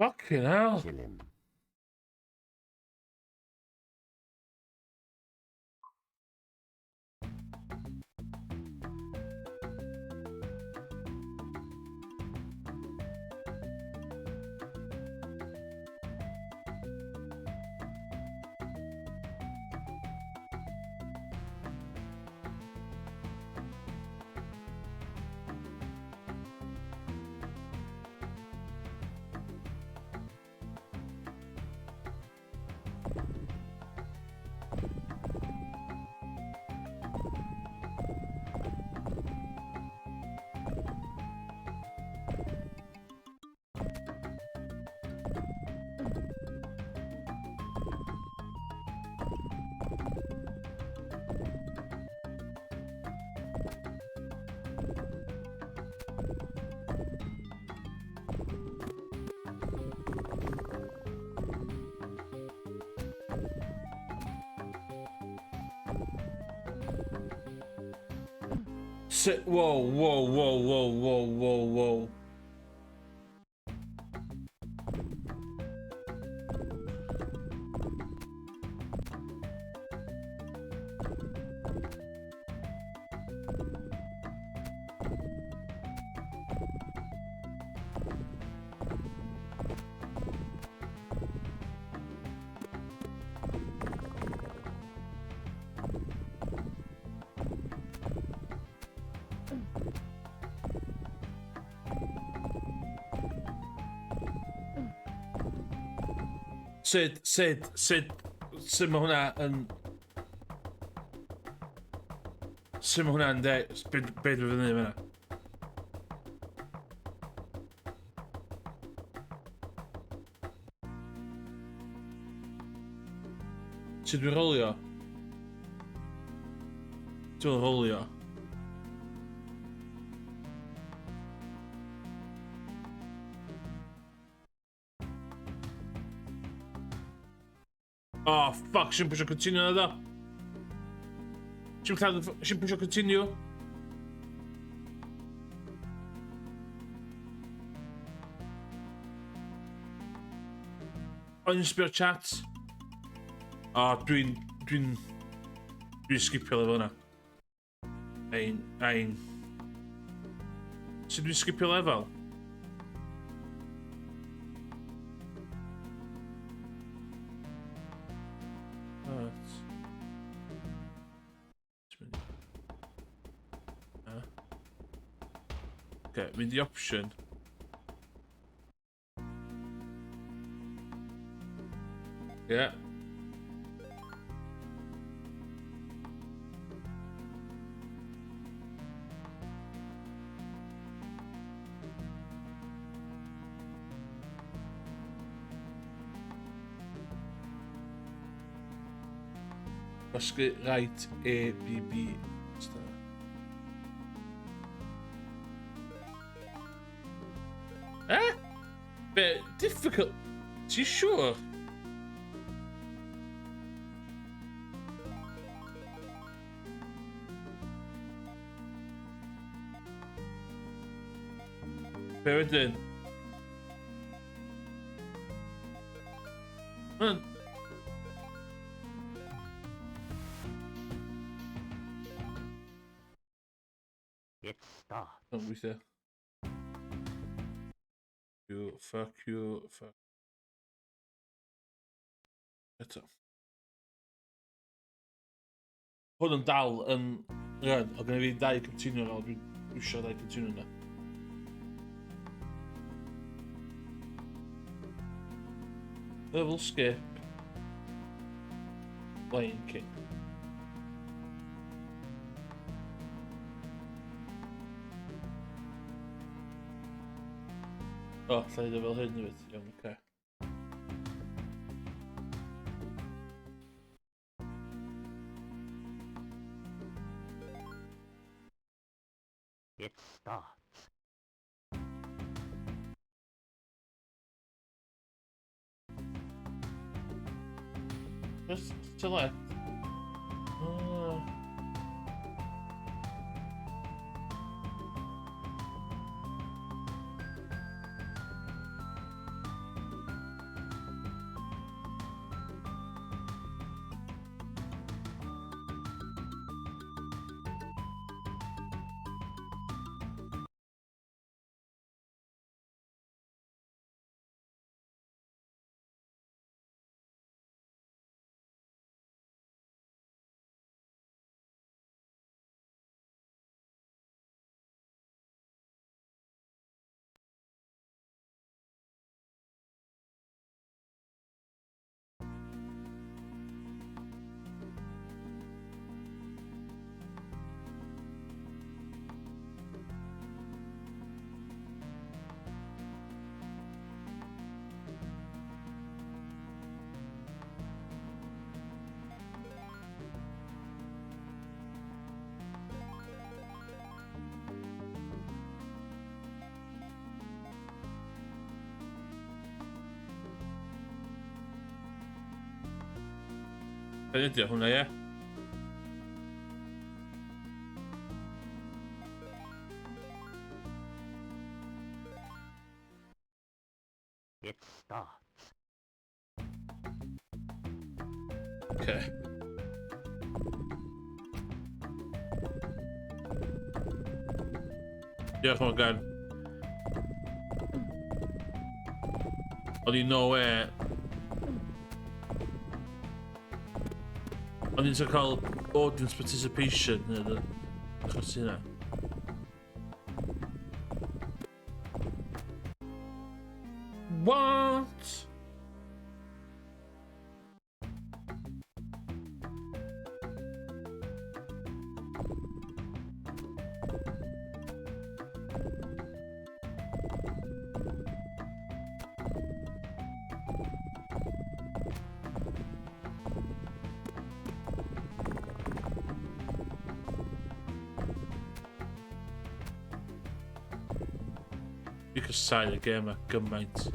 Fucking hell. Kill him. Sit. Whoa, whoa, whoa, whoa, whoa, whoa, whoa. Sut, sut, sut, sut mae hwnna yn... Sut mae hwnna'n de... Be, be dwi'n fyny fyna? Sut dwi'n rolio? Dwi'n rolio. Oh, fuck, sy'n pwysio continue na ddo. Sy'n lladd, sy'n pwysio continue. O'n i'n sbio chat. O, oh, dwi'n... Dwi'n... Dwi'n skipio lefel yna. Ein, ein. Sut dwi'n skipio lefel? Right. Okay, mynd i option. Yeah. Gwasgu right A B B. Eh? Be? Difficult? Ti'n siŵr? Be wedyn? Mae'n... It starts. Don't gweithio. You, fuck you, fuck. Eto. Hwn yn dal yn run, o gynnu fi dau continue ar ôl, dwi'n iwsio dau continue yna. Level skip. Lion King. O, oh, lle i fel hyn hefyd. Iawn, oce. Okay. It starts. Just select. Oh. Be ydi o hwnna, ie? It starts. Okay. Diolch Morgan. O'n i no way. O'n i'n cael audience participation neu achos hynna. What? Dwi'n casáu y gêm 'ma gymaint.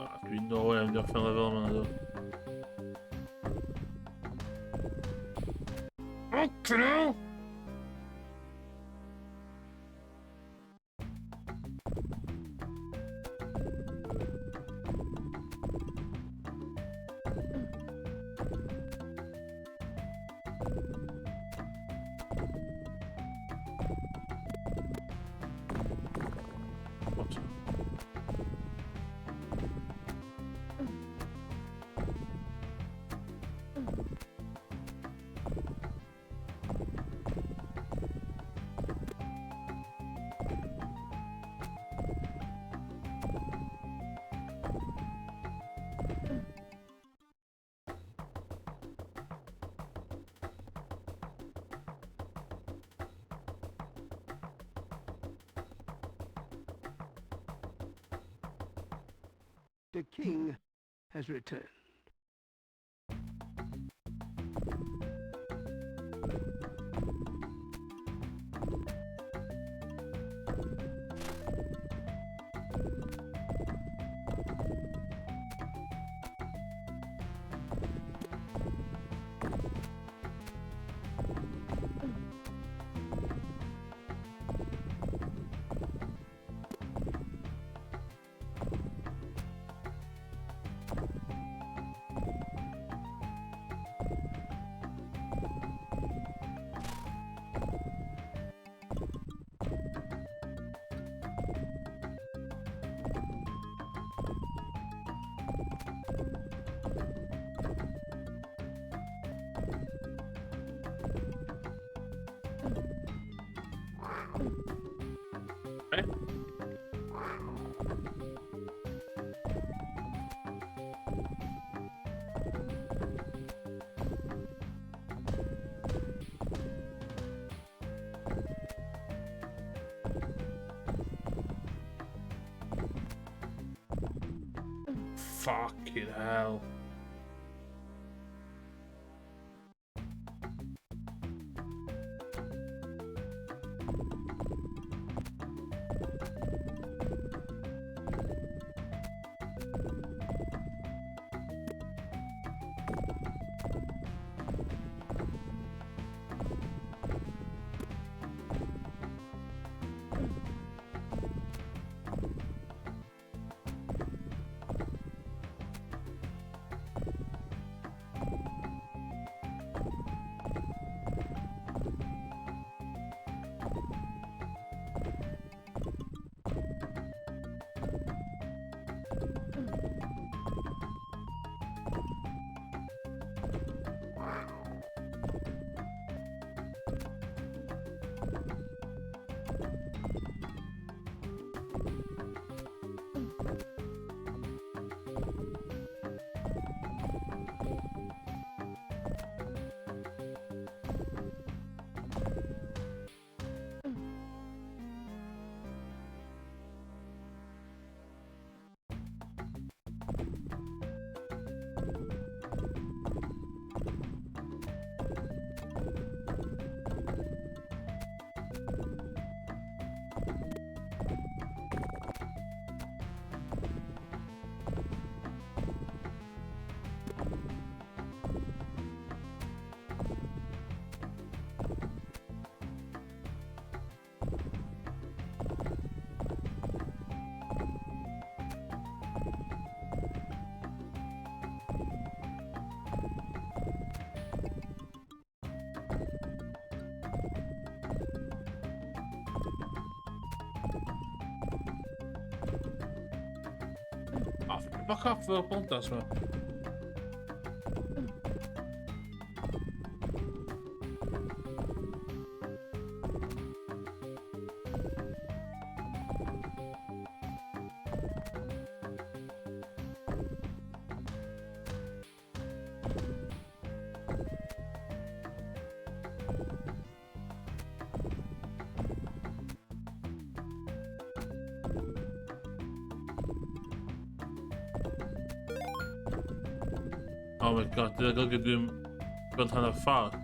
Ah, dwi'n no way am gorffen lefel yma na dwi. Fucking hell! What? The king has returned. Okay. Fucking hell. Oh, fuck off efo bondas ma. Oh my God, dwi'n golygu dwi'n gweld hanner ffordd.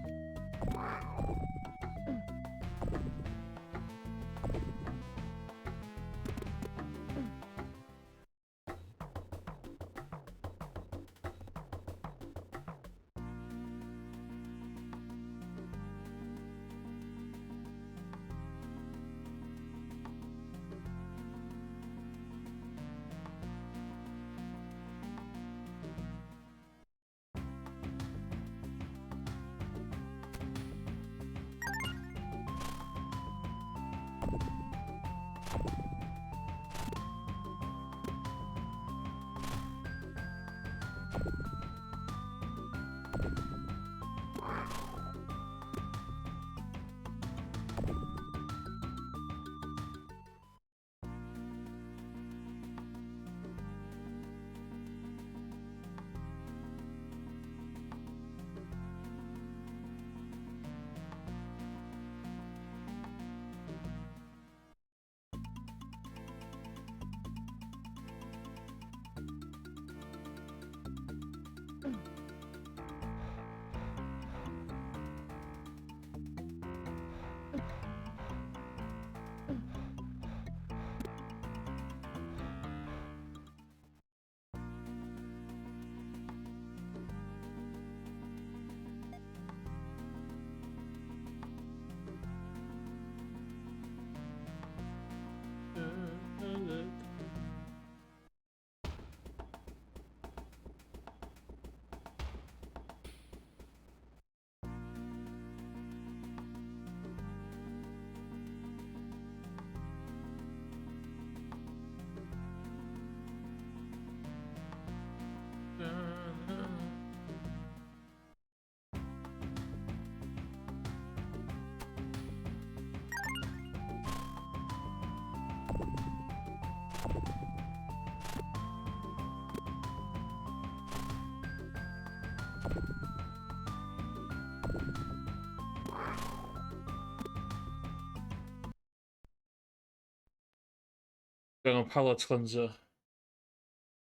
Dwi angen palate cleanser.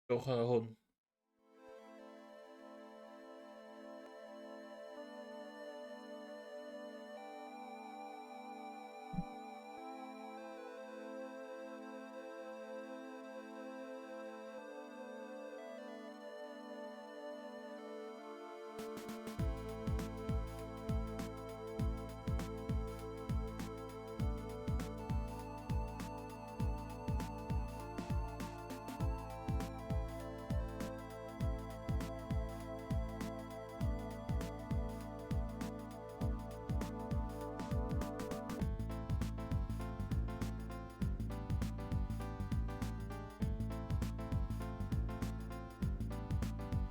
Dewch ar hwn.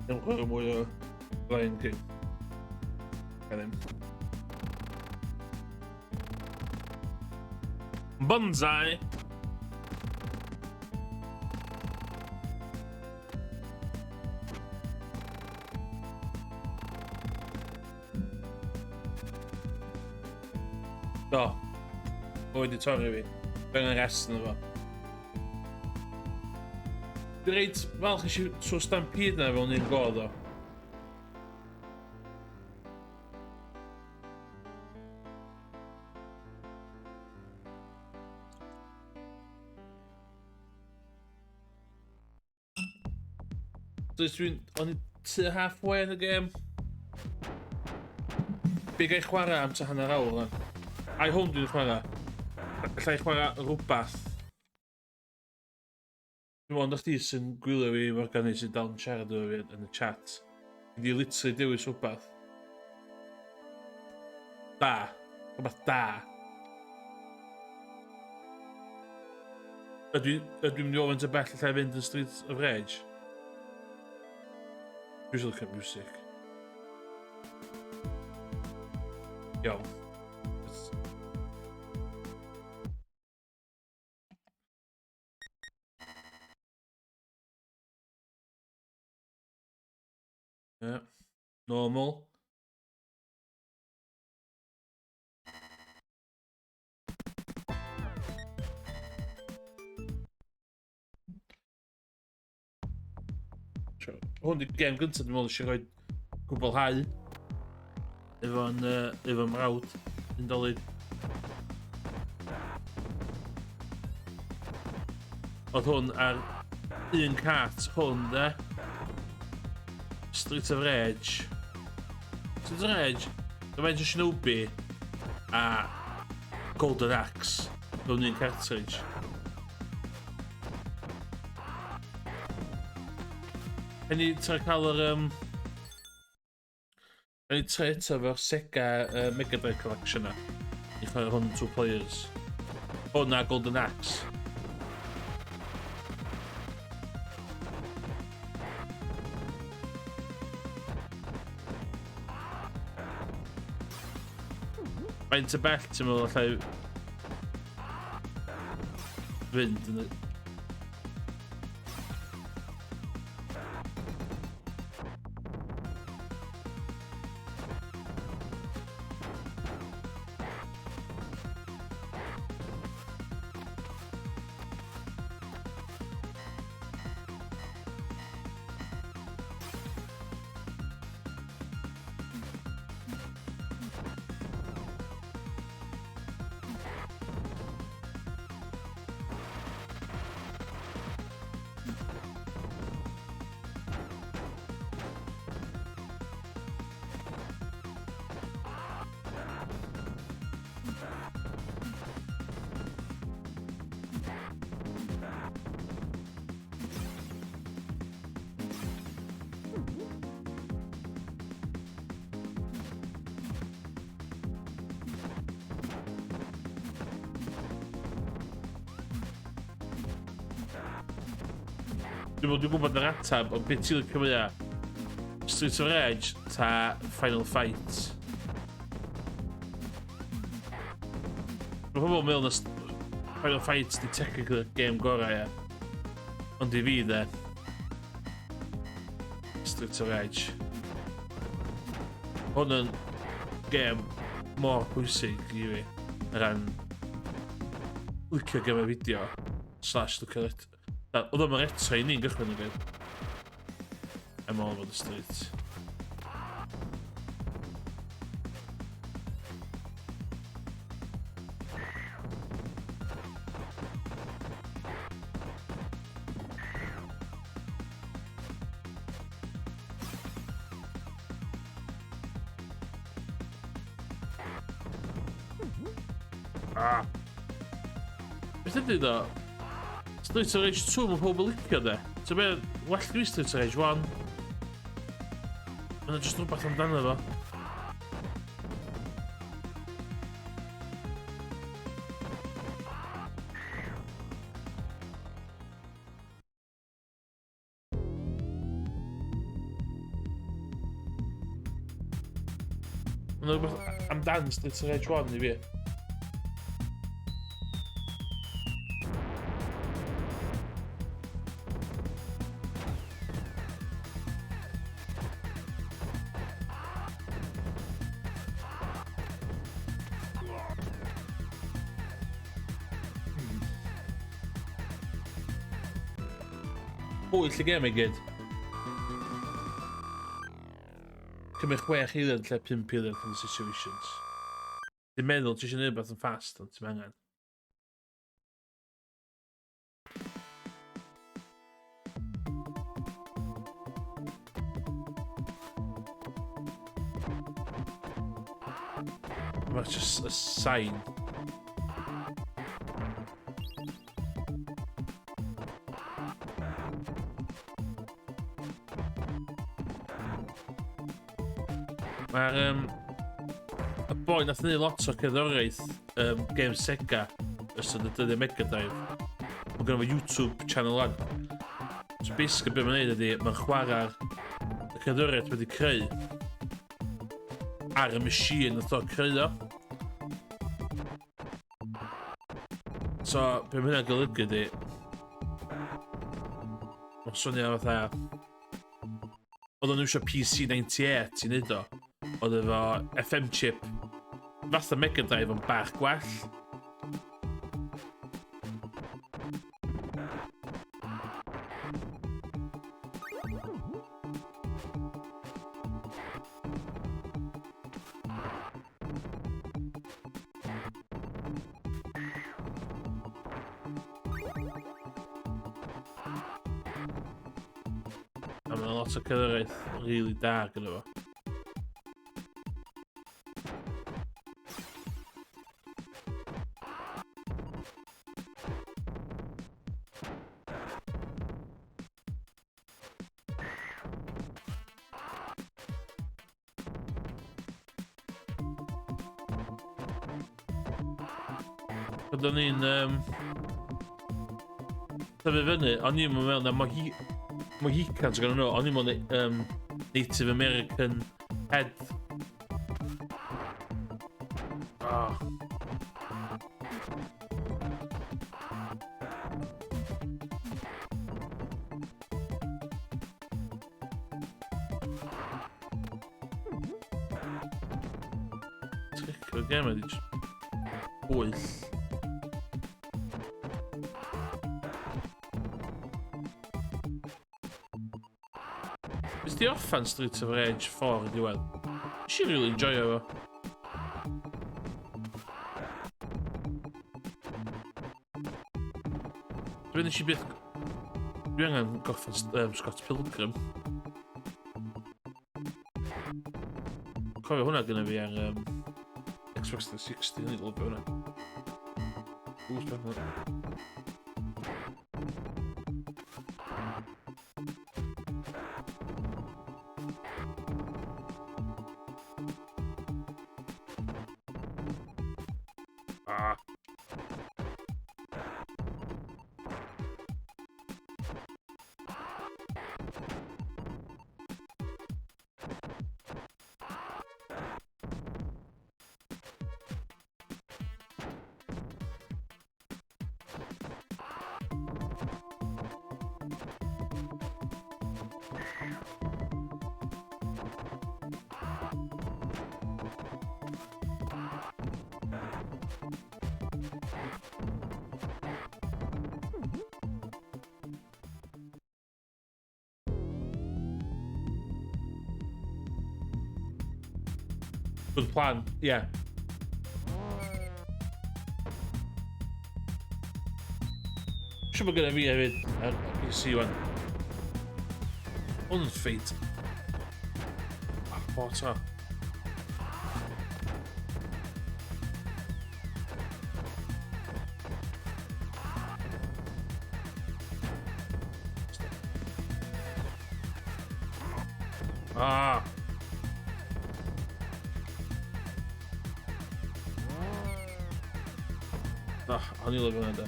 Ddim chwarae mwy o Lion King. Ga ddim. Bonsai! Do. O wedi torri fi. Fe angen rest yna fo. Dwi reit falch eisiau trwy Stampede na fewn un go ddo. So dwi'n... O'n i tua halfway yn y gêm. Be gai chwarae am tua hanner awr lan. Ai hwn dwi'n chwarae. Alla i chwarae rhywbeth. Dwi'n meddwl, chdi sy'n gwylio fi, Morgan, neu sy'n dal yn siarad efo fi yn y chat. Dwi di literally dewis rhywbeth. Da. Rhywbeth da. Ydw i'n mynd i ofyn ty bell allai fynd yn Streets of Rage? Dwi eisiau licio music. Iawn. Yeah. Normal. Hwn di gem gyntaf dwi'n meddwl eisiau rhoi gwblhau efo'n uh, efo mrawd yn dolyg. Oedd hwn ar un cart hwn de. Street of Rage. Street of Rage, Revenge of Shinobi a Golden Axe mewn un cartridge. Hynny tra cael yr... Um, Hynny tra eto efo'r Sega Mega Drive Collection na. I chwarae hwn two players. Hwn a Golden Axe. Faint o bell ti'n meddwl allai fynd yn y... Dwi'n meddwl dwi'n gwybod yr ateb, ond beth ti'n licio mwyaf? Streets of Rage ta Final Fight? Mae pobl yn meddwl na Final Fight di technically game gorau, ie. Ond i fi, de, Streets of Rage. Hwn yn gêm mor pwysig i fi, o ran licio gemau fideo. Slash look at it. Oedd o'n retro i ni'n gychwyn yn gyd. I'm all over the street. Ah. Beth ydy ddo? Streets of Rage 2 mae pobl yn licio de. Ti'n be, well dwi Streets of Rage 1. Mae'n just rhywbeth amdano fo. Mae'n rhywbeth amdan Streets of Rage 1 i fi. Pwyll y gem i gyd. Cymryd 6 eiliad lle 5 eiliad yn y situations. Ti'n meddwl ti eisiau gwneud rhywbeth yn fast, ond ti'n angen. Mae'n just a sign. Mae'r y boi nath wneud lot o cerddoriaeth game Sega ystod y dyddiau Mega Drive. Mae gynno fo YouTube channel wan. So basically be mae'n neud ydy, mae'n chwarae'r y cerddoriaeth wedi creu ar y machine nath o creu o. So, be mae hynna'n golygu ydy, mae'n swnio fatha, oedd o'n iwsio PC98 i wneud o. Oedd efo FM chip fatha Mega Drive ond bach gwell. A mae'n lot o cerddoriaeth really da gyda fo. Byddwn ni'n tyfu fyny, o'n i'n meddwl na Mohicans gyda nhw, o'n i'n meddwl Native American head. Oh. Trick o'r gem ydi just pwyll. Nes di orffan Streets of Rage 4 yn diwedd? Nes i really enjoyo fo. Dwi'n nes i byth... Dwi angen gorffen Scott Pilgrim. Cofio hwnna gyda fi ar Xbox 360, o'n i'n lyfio hwnna. Ww, sbeth hwnna. Ah. Good plan, ie. Yeah. Siwr bod gyda fi hefyd ar PC wan. Hwn yn ffeit. Ah, bot o. Ah! Ah, o'n i'n lyfio hwnna de.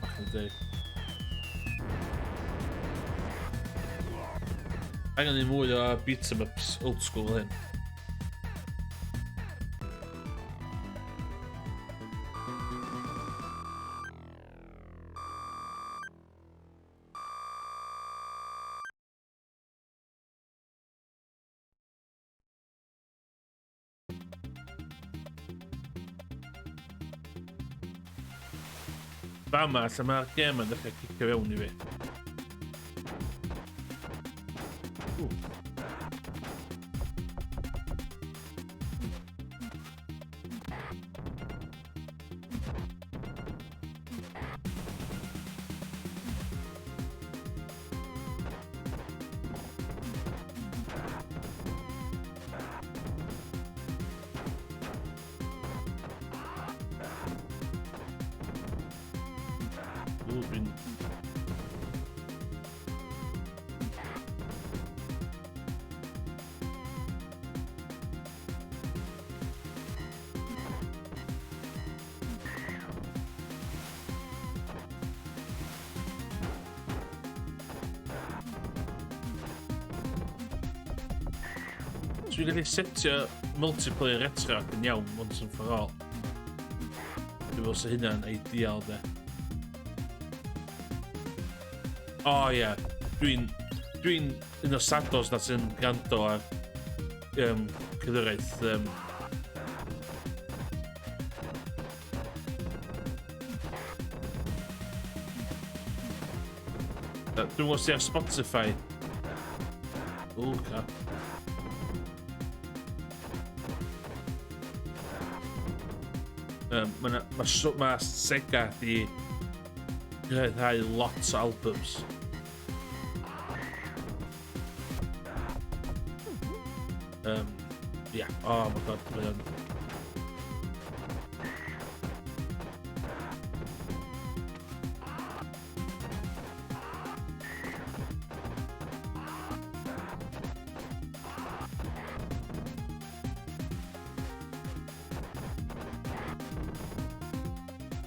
Back in the day. Angen ni mwy o beat 'em ups old school fel hyn. Fama, lle mae'r gêm yn dechrau cicio fewn i fi. Ww, dwi'n... So dwi'n gallu setio multiplayer retro ac yn iawn once and for all. Dwi'n meddwl sy'n hynna'n ideal de. O oh, ie, yeah. Dwi'n dwi un o sados na sy'n gwrando ar cerddoriaeth Dwi'n gwybod sy'n ar Spotify. O, crap. Mae ma, ma Sega di rhyddhau lot o albums. Yeah, oh my god, mae o'n...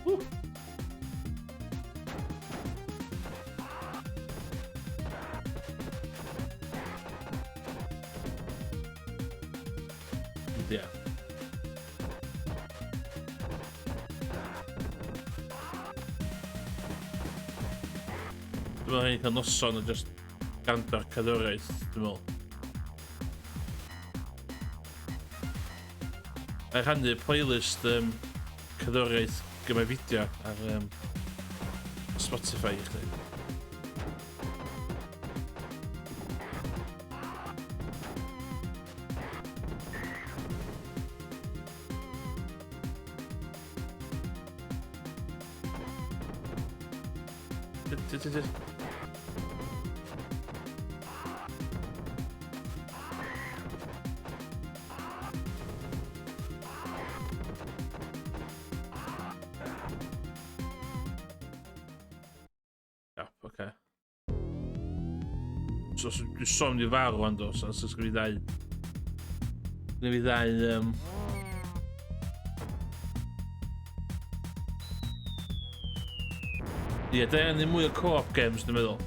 Woo. Yeah. Dwi'n meddwl rhaid cael noson o just gwrando ar cerddoriaeth, dwi'n meddwl. A rhannu playlist cerddoriaeth gyda fideo ar Spotify i chdi. Yep, oce. So, so dwi'n sôn mynd i farw wan do, so sgyn fi ddau... Sgyn fi ddau... Ie, da ni mwy o co-op games, dwi'n meddwl.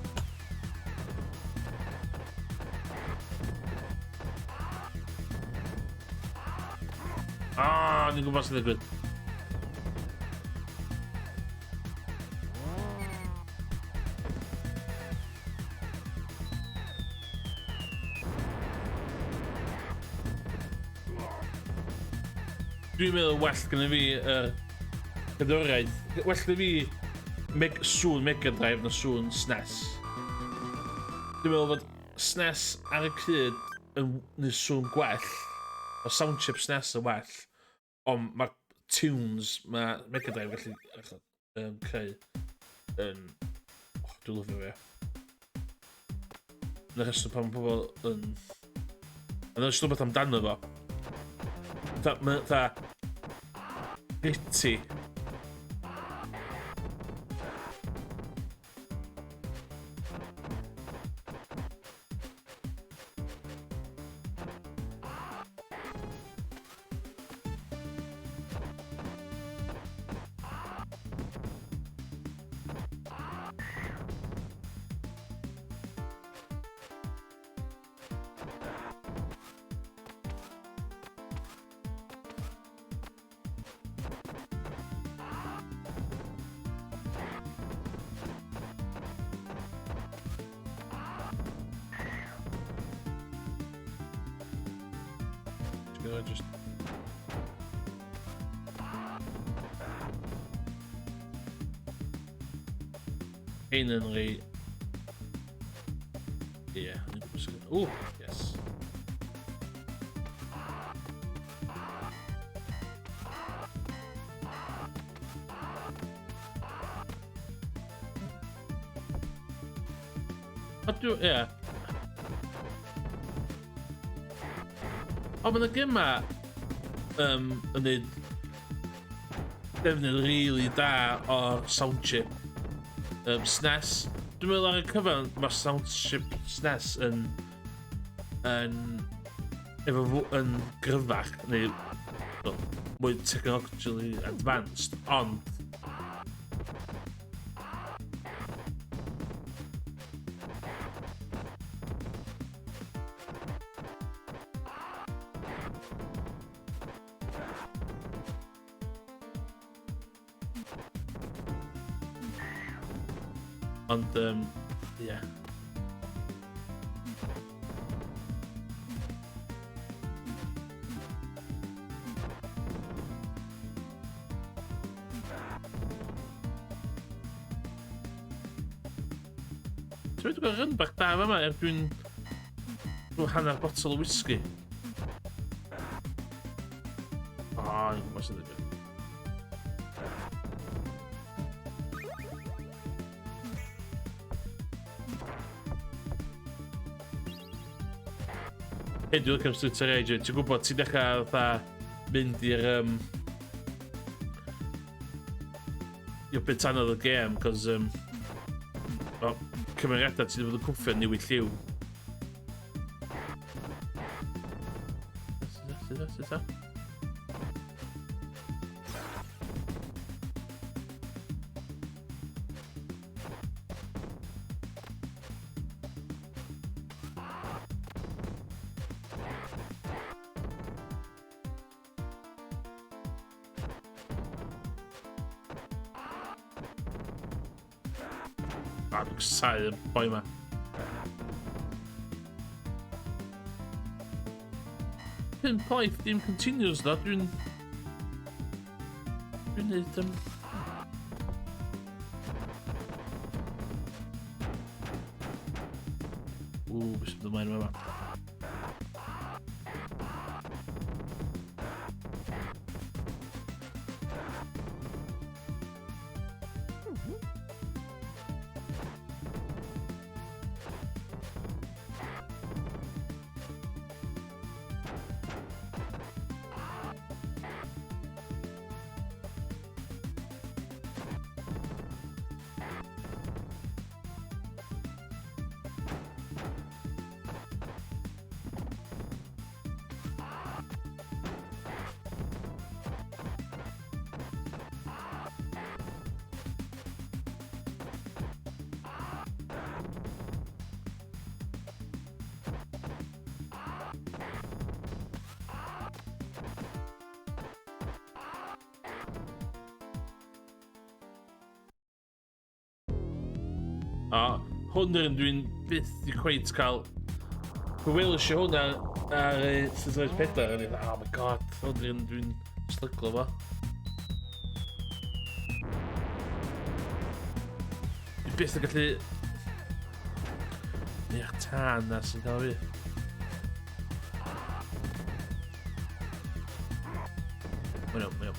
Ah, ni'n gwybod sy'n digwydd. Dwi'n meddwl well gyda fi cerddoriaeth. Well gyda fi sŵn Mega Drive na sŵn SNES. Dwi'n meddwl fod SNES ar y cyd yn neud sŵn gwell Mae sound chip SNES yn well, ond mae'r tunes mae Mega Drive gallu creu yn... Oh, dwi'n lyfio fe. Yna rheswm pan mae pobl yn... Yna jyst rhywbeth amdano fo. Tha, ma, tha... Gritty. Gonna just Hein yn rei... Ie, yeah, Ooh, yes. A dwi... Ie. O, mae yna gyma yn neud defnydd really da o'r sound chip SNES. Dwi'n meddwl ar y cyfan mae sound chip SNES yn yn efo yn gryfach neu well, mwy technologically advanced, ond Ond, ie. Yeah. Ti'n mynd i run bach da yma, er dwi'n hanner botol o whisky. O, oh, i'n gwybod sydd yn. Hyn dwi'n licio am Street Rage, ti'n gwybod, ti'n dechrau fatha mynd i'r... I'r bit anodd y gêm, cos well, cymeriadau ti wedi bod yn cwffio newid lliw. Sut da? A, dwi'n casáu y boi yma. Pump life, dim continues ddo, dwi'n... Dwi'n neud... Ww, beth sy'n mynd ymlaen yma? A hwn yr un dwi'n byth i cweit cael. Dwi'n welys i hwnna ar Street Fighter 4 a ni'n oh my god, hwn yr un dwi'n stryglo fo. Dwi byth yn gallu... Neu'r tân na sy'n cael fi. Mae'n iawn, mae'n iawn.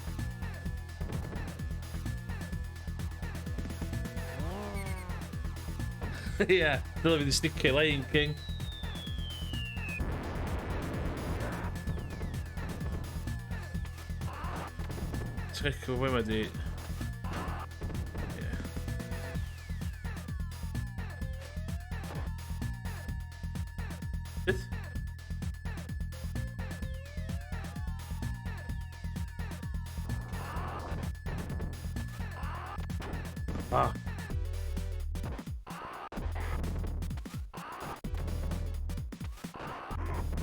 Ie, dylai fi di sticio Lion King. Trick o fwy di... Ie. Beth? Ah.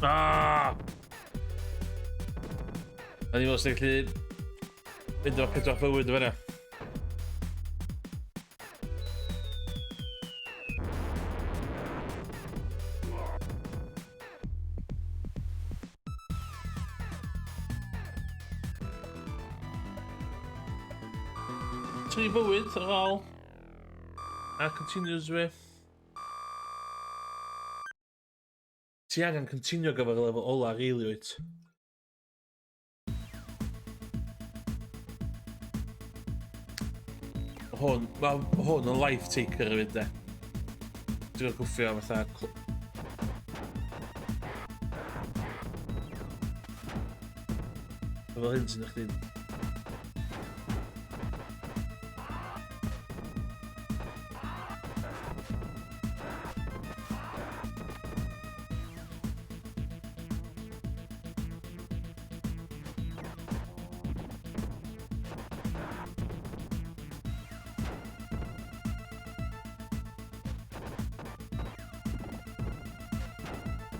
Ah! A ni'n meddwl sy'n gallu mynd efo pedwar bywyd o fan'na. Tri bywyd ar ôl. A continues with. Ti angen continue gyfer y lefel ola, really, wyt? Hwn, mae hwn yn life taker hefyd, de. Ti'n gwybod gwffio fatha... Fel hyn sy'n chdi'n...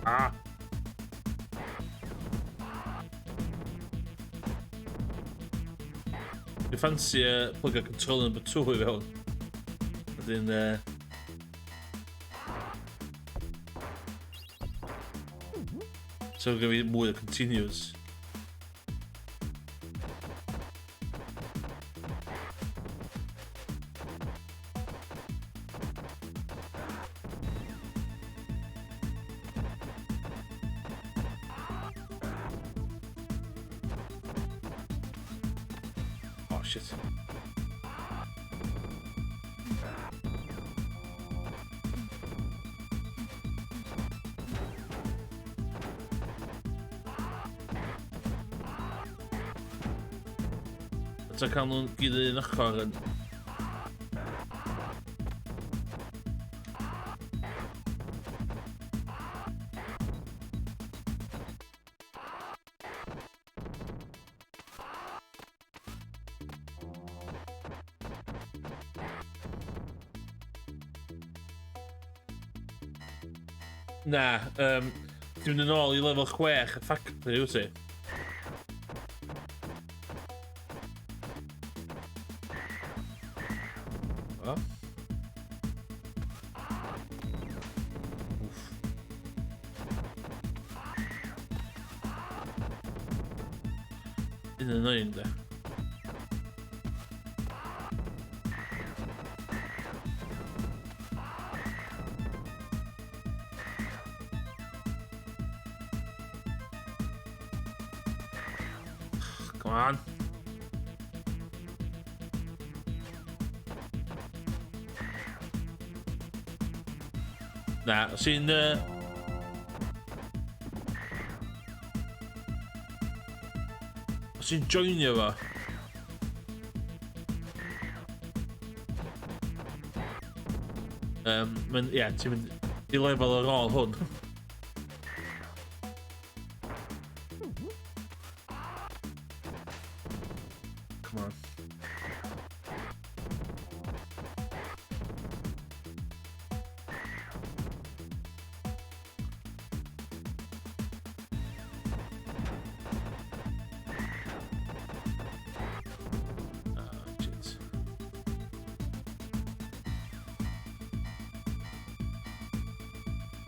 Ah! Dwi'n ffansi plug controller number 2 i fewn. Wedyn... So gyda fi mwy o continues. Oh shit. Eto cael nhw'n gyd un ochr yn... Na, ti'n mynd yn ôl i lefel 6 y factory, wyt ti? O. Wff. Un annoying, de. Come on. Na, os ti'n... Os ti'n joinio fo... Mae'n, ie, ti'n mynd i lefel ar ôl hwn. Come on. Ah, shit.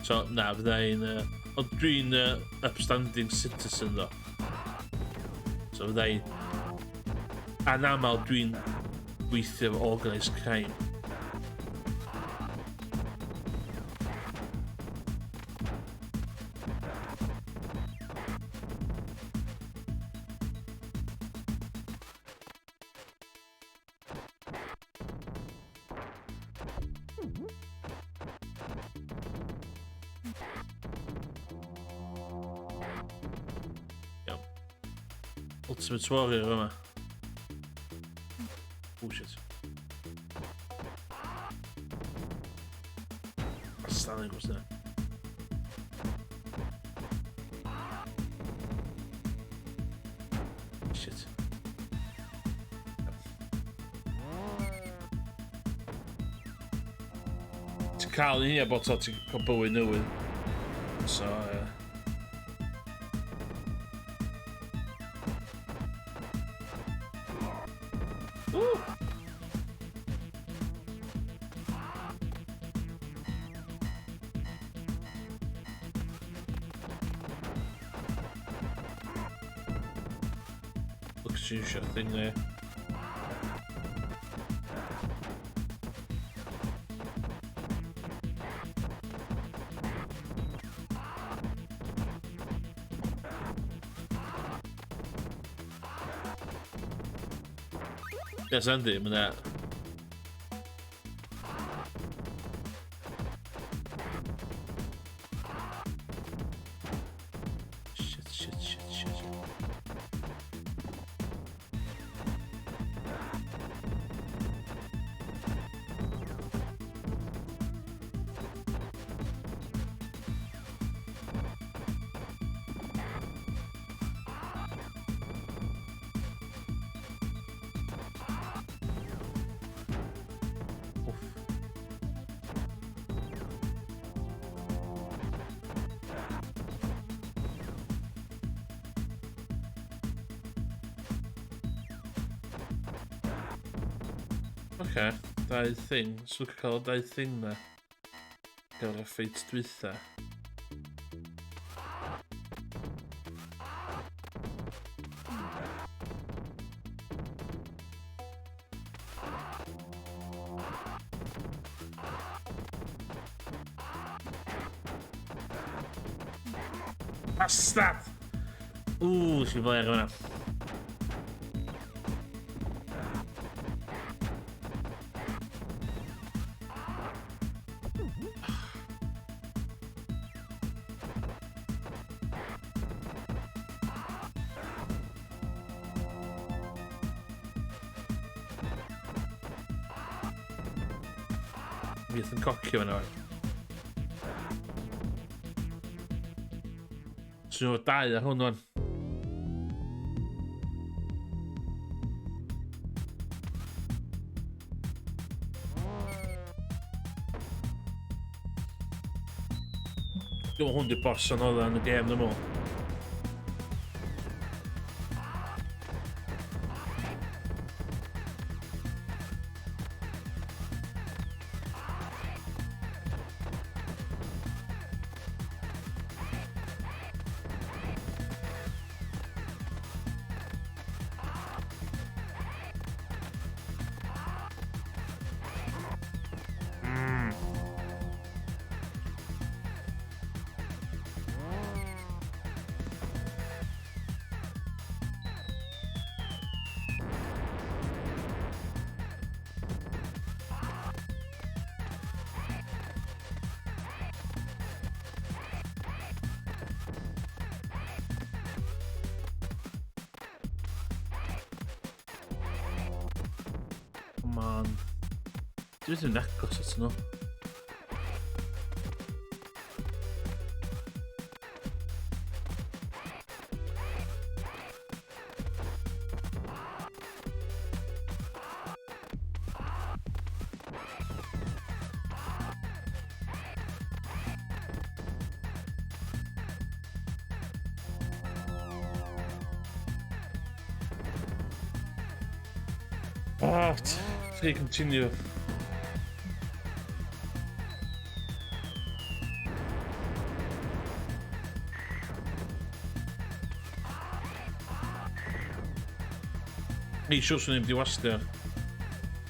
So, na, fydda i'n... Ond dwi'n upstanding citizen, ddo. So, fydda i'n... Anamal dwi'n gweithio efo organised crime. Ultimate Warrior yma. Oh shit. Bastard yn gwrs yna. Shit. Ti'n cael un ia bod ti'n cael bywyd newydd. So, Ooh. Look at you, thing there. Yes, Andy, mae 'na Shit, shit, shit, shit. Oof. Oce, dau thing. So dwi'n cael y dau thing na. Gael y ffeit dwytha. Bastard! Ww, sy'n flair fyna. Mi yn cocio fyna. Swn nhw dau ar hwn wan. Dwi'n hwn di boss anodd yn y gêm, dwi'n meddwl. Come on. Dwi ddim yn agos at nhw. Ah, play continue. Ni siwr swn i'n mynd i wastio.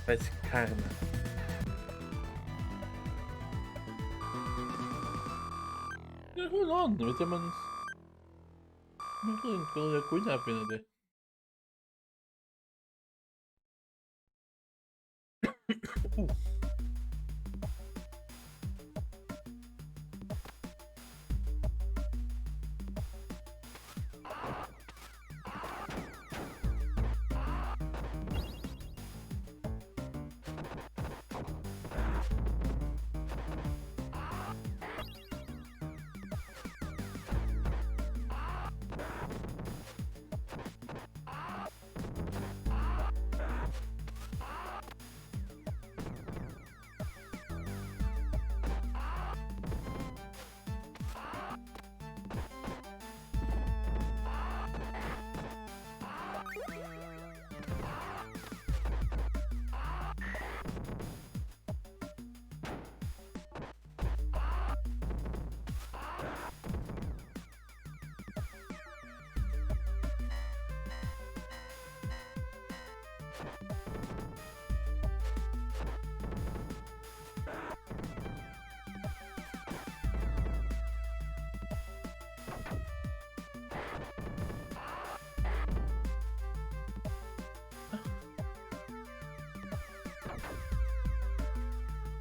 Beth car yna. Ie, hwn on, wedi ma'n... Mae'n rhywun gwylio gwynaf fi ydy. Ww.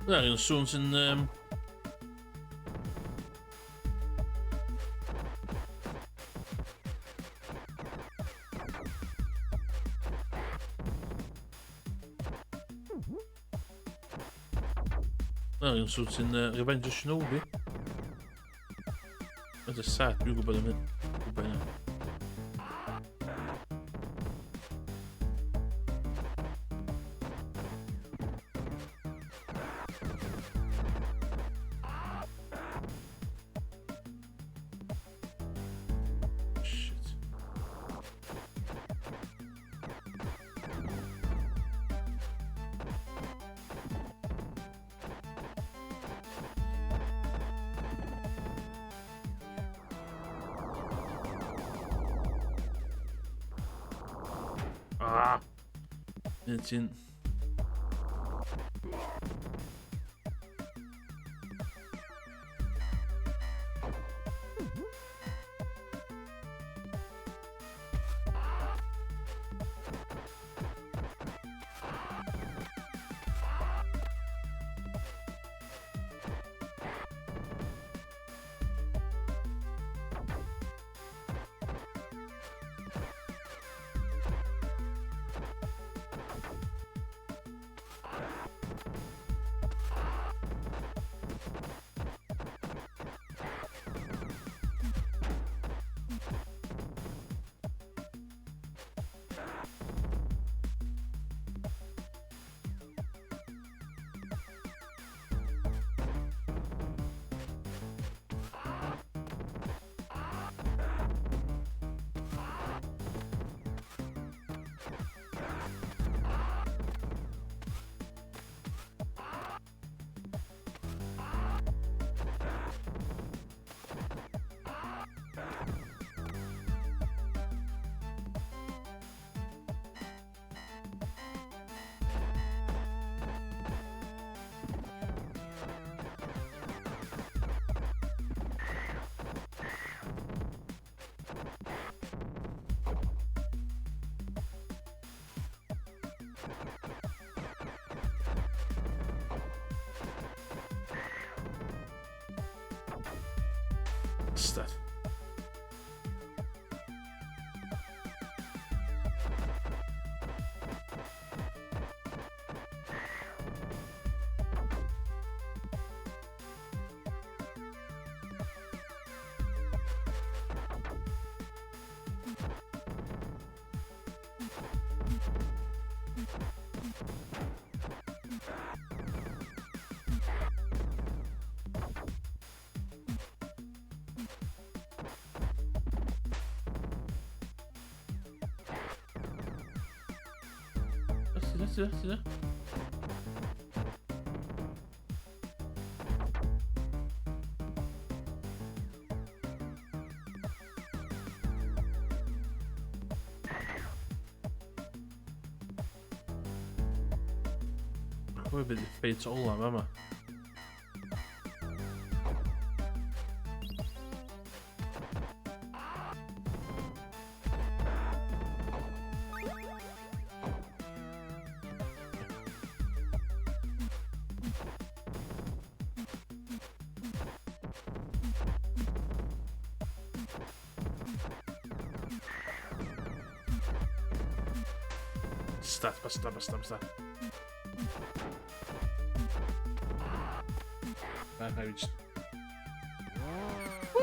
Hwnna'n un sŵn sy'n... Hwnna'n un sŵn sy'n Revenge of Shinobi. That's a sad, dwi'n gwybod am hyn. Gwybod hynna. Shit. Ah! Nid ti'n... Bastard. Sydd? Pwy bydd y ffeit ola fama? Bastard, bastard, bastard, bastard. Right, maybe just... Woo!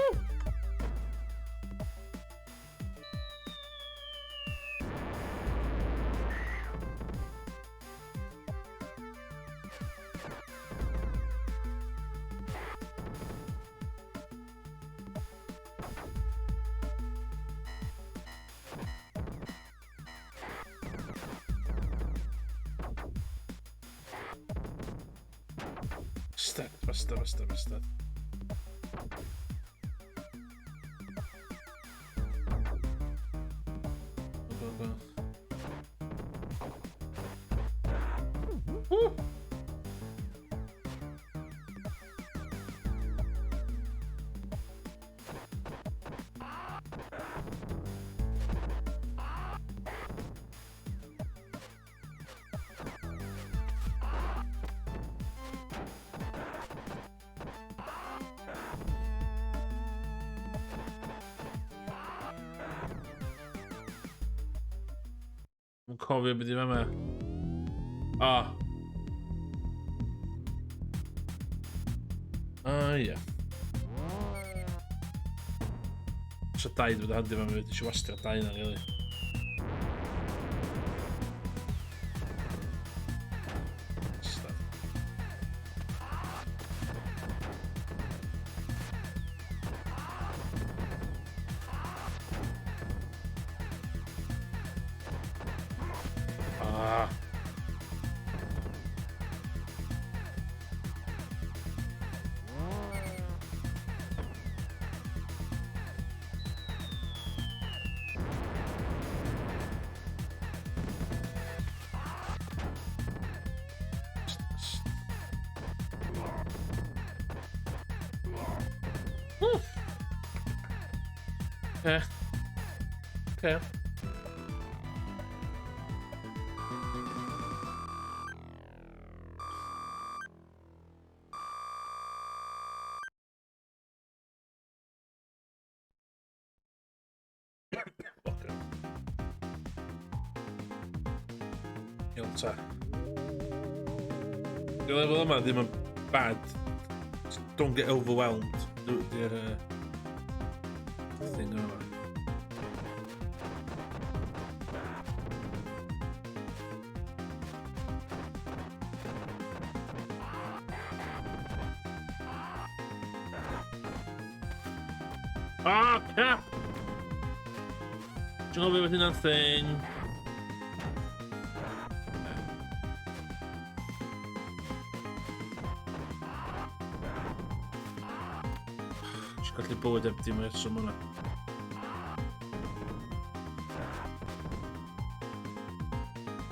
Bastard, bastard, bastard, bastard. Go, go, go. Woo! Dwi'n cofio beth i fama. O. O, ie. So dau dwi'n handi fama, wedi eisiau wastio dau na, really. Bastard. Ah. Wff. Okay. Okay. Okay. Iawn ta. Di lefel yma ddim yn bad. Just don't get overwhelmed. Di'r thing yma. Ah, crap! Ti'n gwybod beth hynna'n thing? Ti'n colli bywyd heb dim reswm hwnna.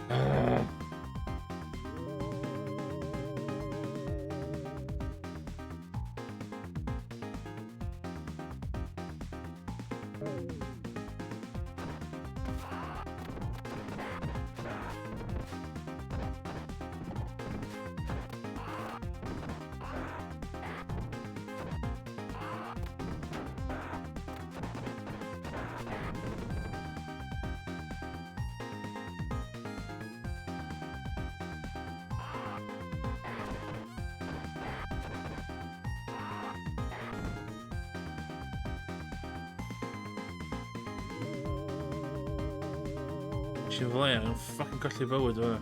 Ah. Ti'n flaen, yn fucking colli bywyd o.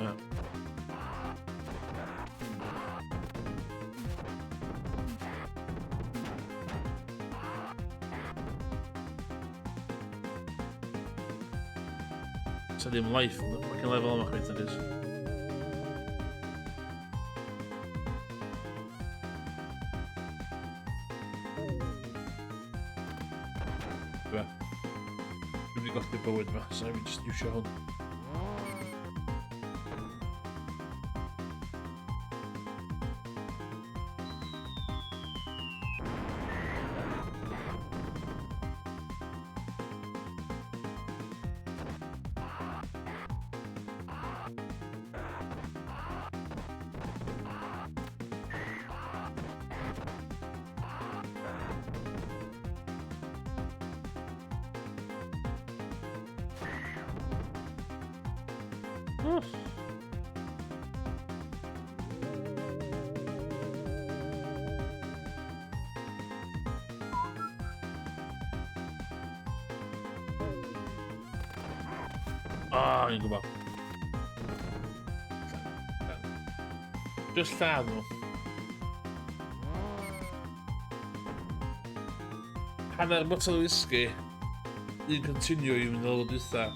Yeah. So ddim life yn y fucking level yma chwaith, nag oes? Be? Dwi'n mynd i golli bywyd yma, so rhaid fi just iwsio hwn. Wff. Ah, ni'n gwybod. Just lladd nhw. Hanner botel o whisky. Un continue i mynd lefel dwytha.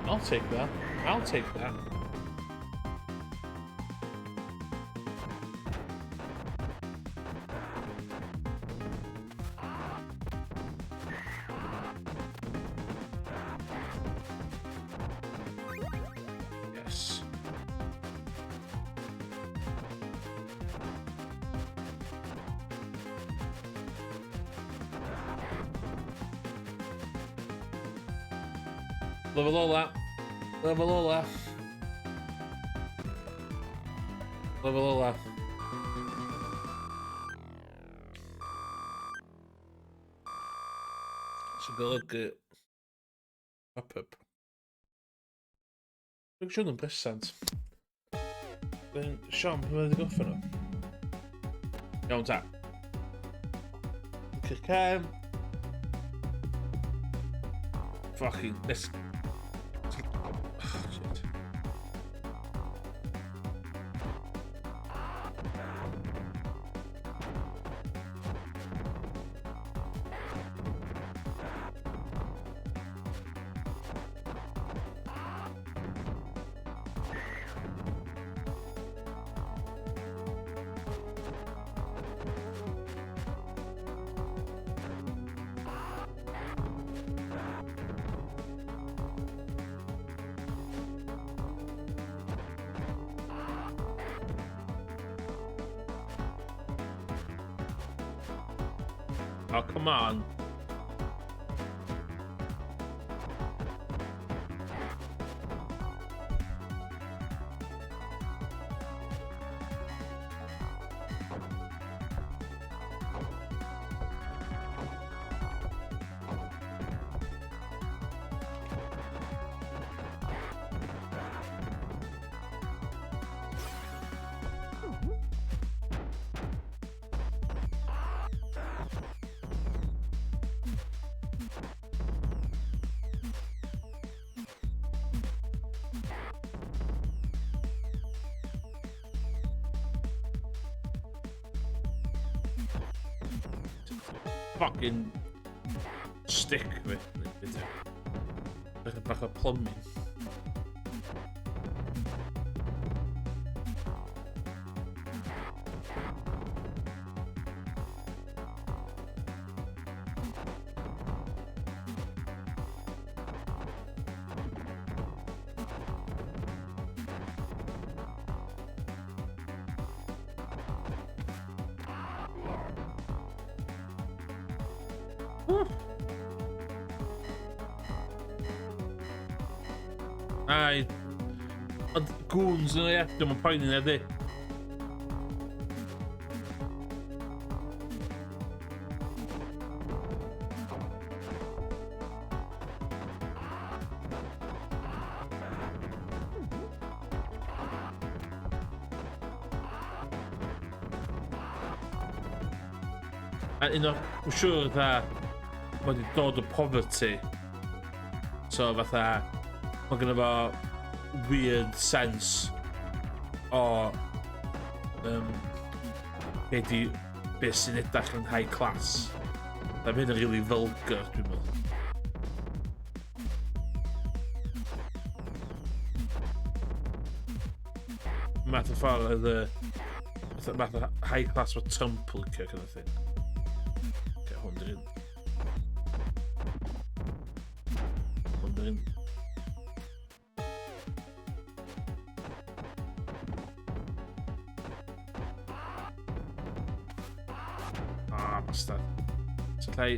I'll take that. I'll take that. Yes. Lefel ola. Lefel ola. Lefel ola. Sy'n golygu pop-up. Dwi'n siŵr yn bresant. Dwi'n siom pan wedi gorffen nhw. Iawn ta. Cych cefn. Fucking... Let's... Oh, shit. Oh, come on. Fucking stick fi. Bach, bach o plumbing. Ai. Ond goons yn ie, dwi'n yn poeni na di. A un o'r, dwi'n siŵr fatha, mae wedi dod o poverty. So fatha, mae gynno fo weird sense o be di, be sy'n edrych yn high class. Mae hyn yn really vulgar, dwi'n meddwl. Math o ffordd oedd y... Math o high class o Trump licio, kind of thing. Okay, hwn dyn. Hwn dyn. Ah, bastard. So llai...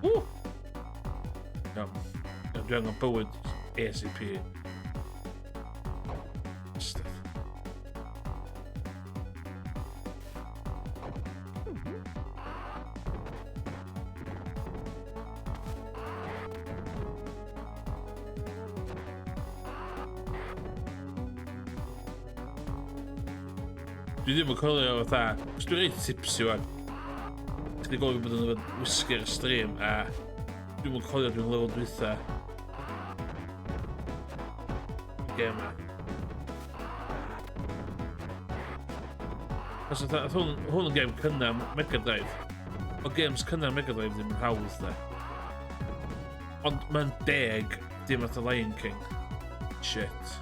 Woo! Iawn. Iawn, dwi angen bywyd ASAP. Bastard. Dwi ddim yn coelio fatha, cos dwi'n reit tipsy wan. Chdi gofio bod yn yfed whisky ar y stream a dwi'm yn coelio dwi'n lefel dwytha. Y gêm ma. Cos fatha, oedd hwn, hwn yn gêm cynnar Mega Drive. O games cynnar Mega Drive ddim yn hawdd de. Ond mae'n deg, dim fatha Lion King. Shit.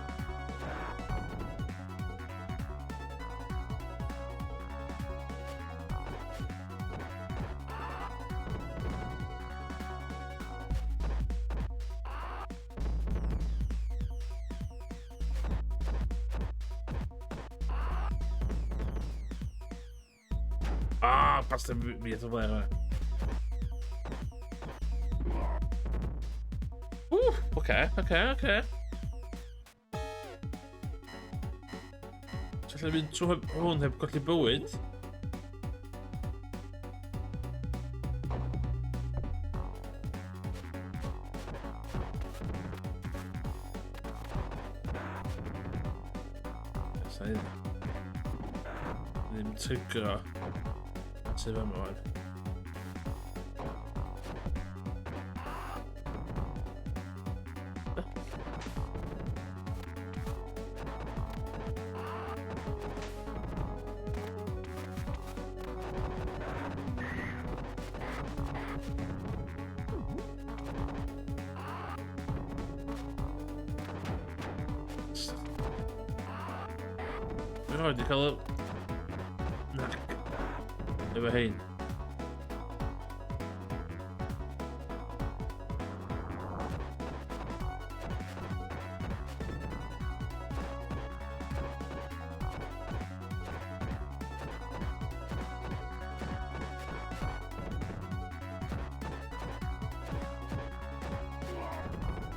Ah, bastard fi eto flaen yma. Ww, oce. So allai fynd trwy hwn heb golli bywyd. Sa'n ddim trigro sydd yma wan. Dwi'n rhaid i cael y... Nac. Efo hein.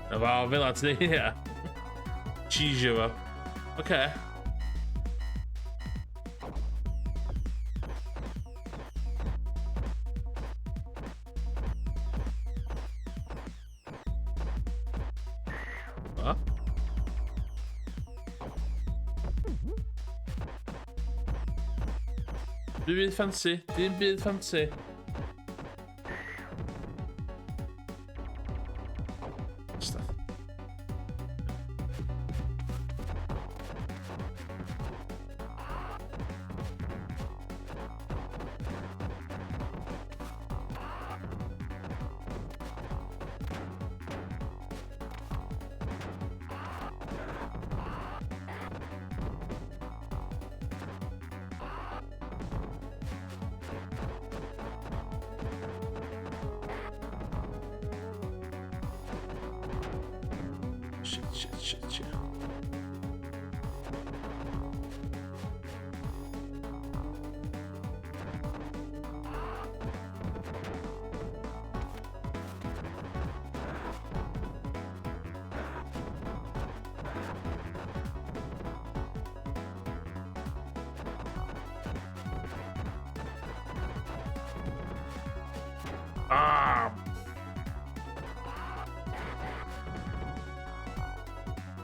Na fo, fel at ni, ia. Cheesio fo. Oce. O? Dim byd ffansi, dim byd ffansi. Stuff. Shit, shit, shit, shit. Ah!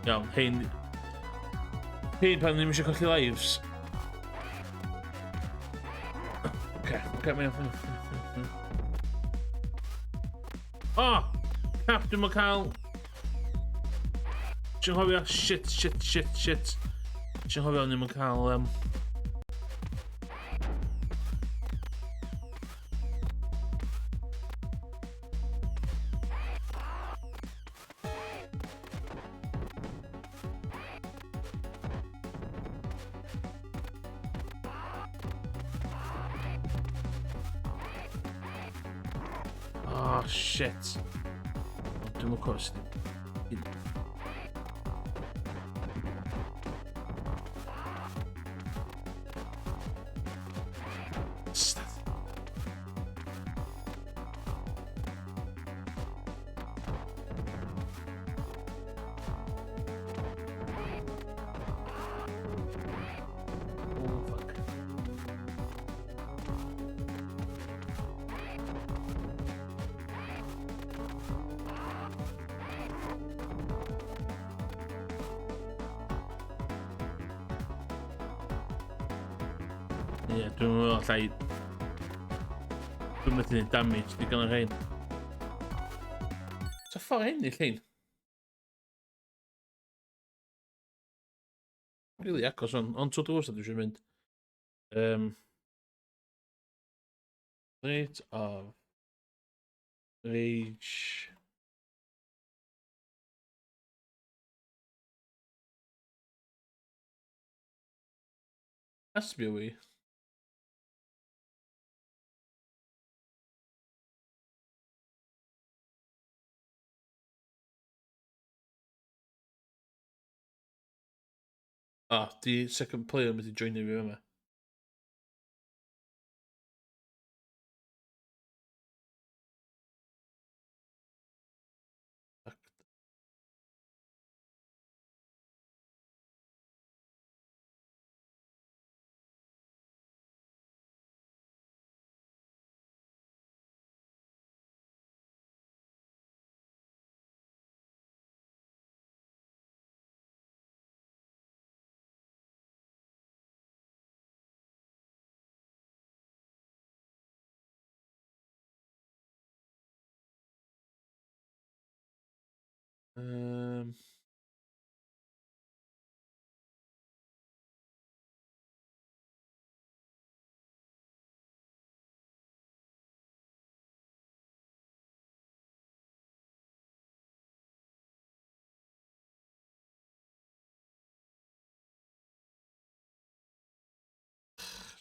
Iawn, hein... Hein pan ddim eisiau colli lives. Oce, oce, mae'n iawn. Oh! Cap, dwi'n cael... Ti'n chofio? Shit, shit, shit, shit. Ti'n chofio, o'n i'n cael... Oh, shit. Dwi'n mwyn cwrs. Stuff. Oh, fuck. Ie, yeah, dwi'n meddwl allai... Dwi'n methu gwneud damage digon o'r rhain. So ffordd ennill hein? Really agos ond to drws dwi eisiau mynd. Rate of Rage. Has to be a way. Ah, di second player mynd i joinio fi yma.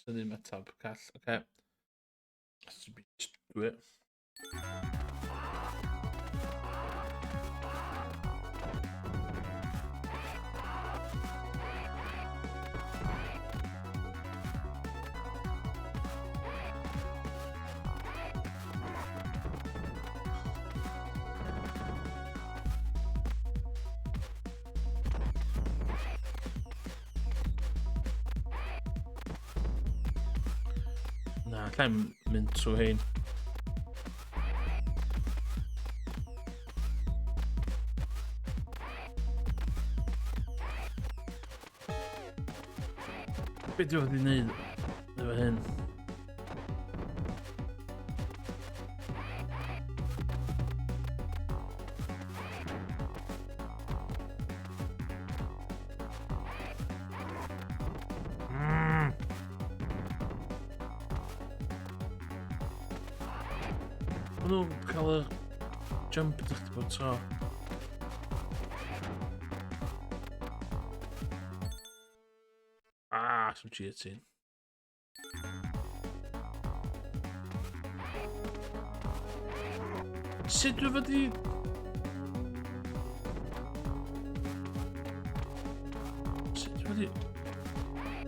Sy'n ddim atab, call. Oce. Okay. Just do it. Na, allai'm mynd trwy hein. Be dwi wedi wneud efo hyn? Maen nhw'n cael y jump ydych chi bod tro. Ah, some cheating. Sut dwi fod i... Sut dwi fod i...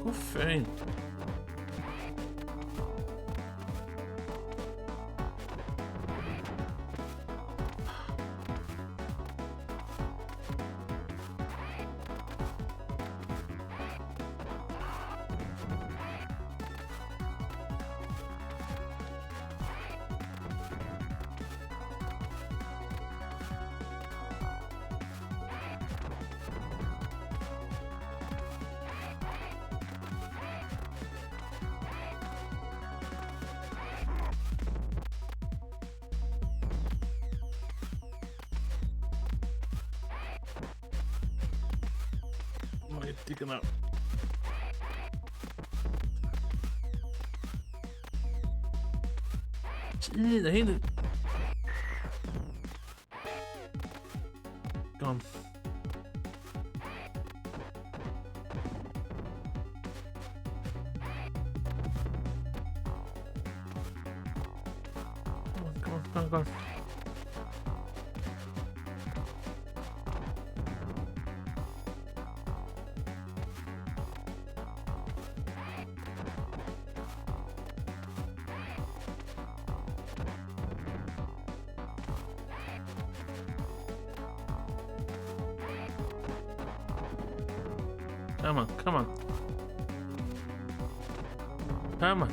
Gwffio hyn? Mae digon o... Un o hyn... Gone. Come on, come on, come on, come on. Come on, come on. Come on.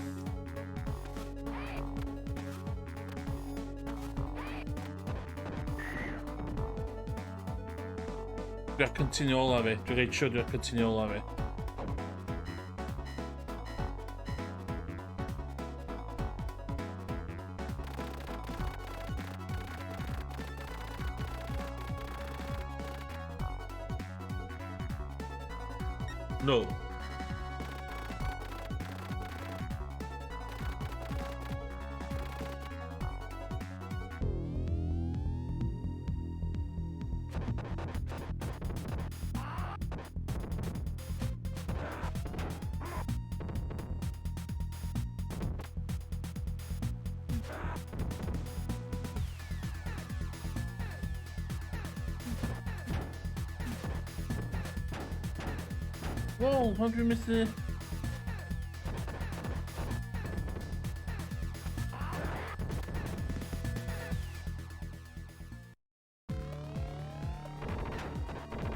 Dwi'n continue ola fi. Dwi'n reit siwr dwi'n continue ola fi. No. Wow, pan dwi'n methu...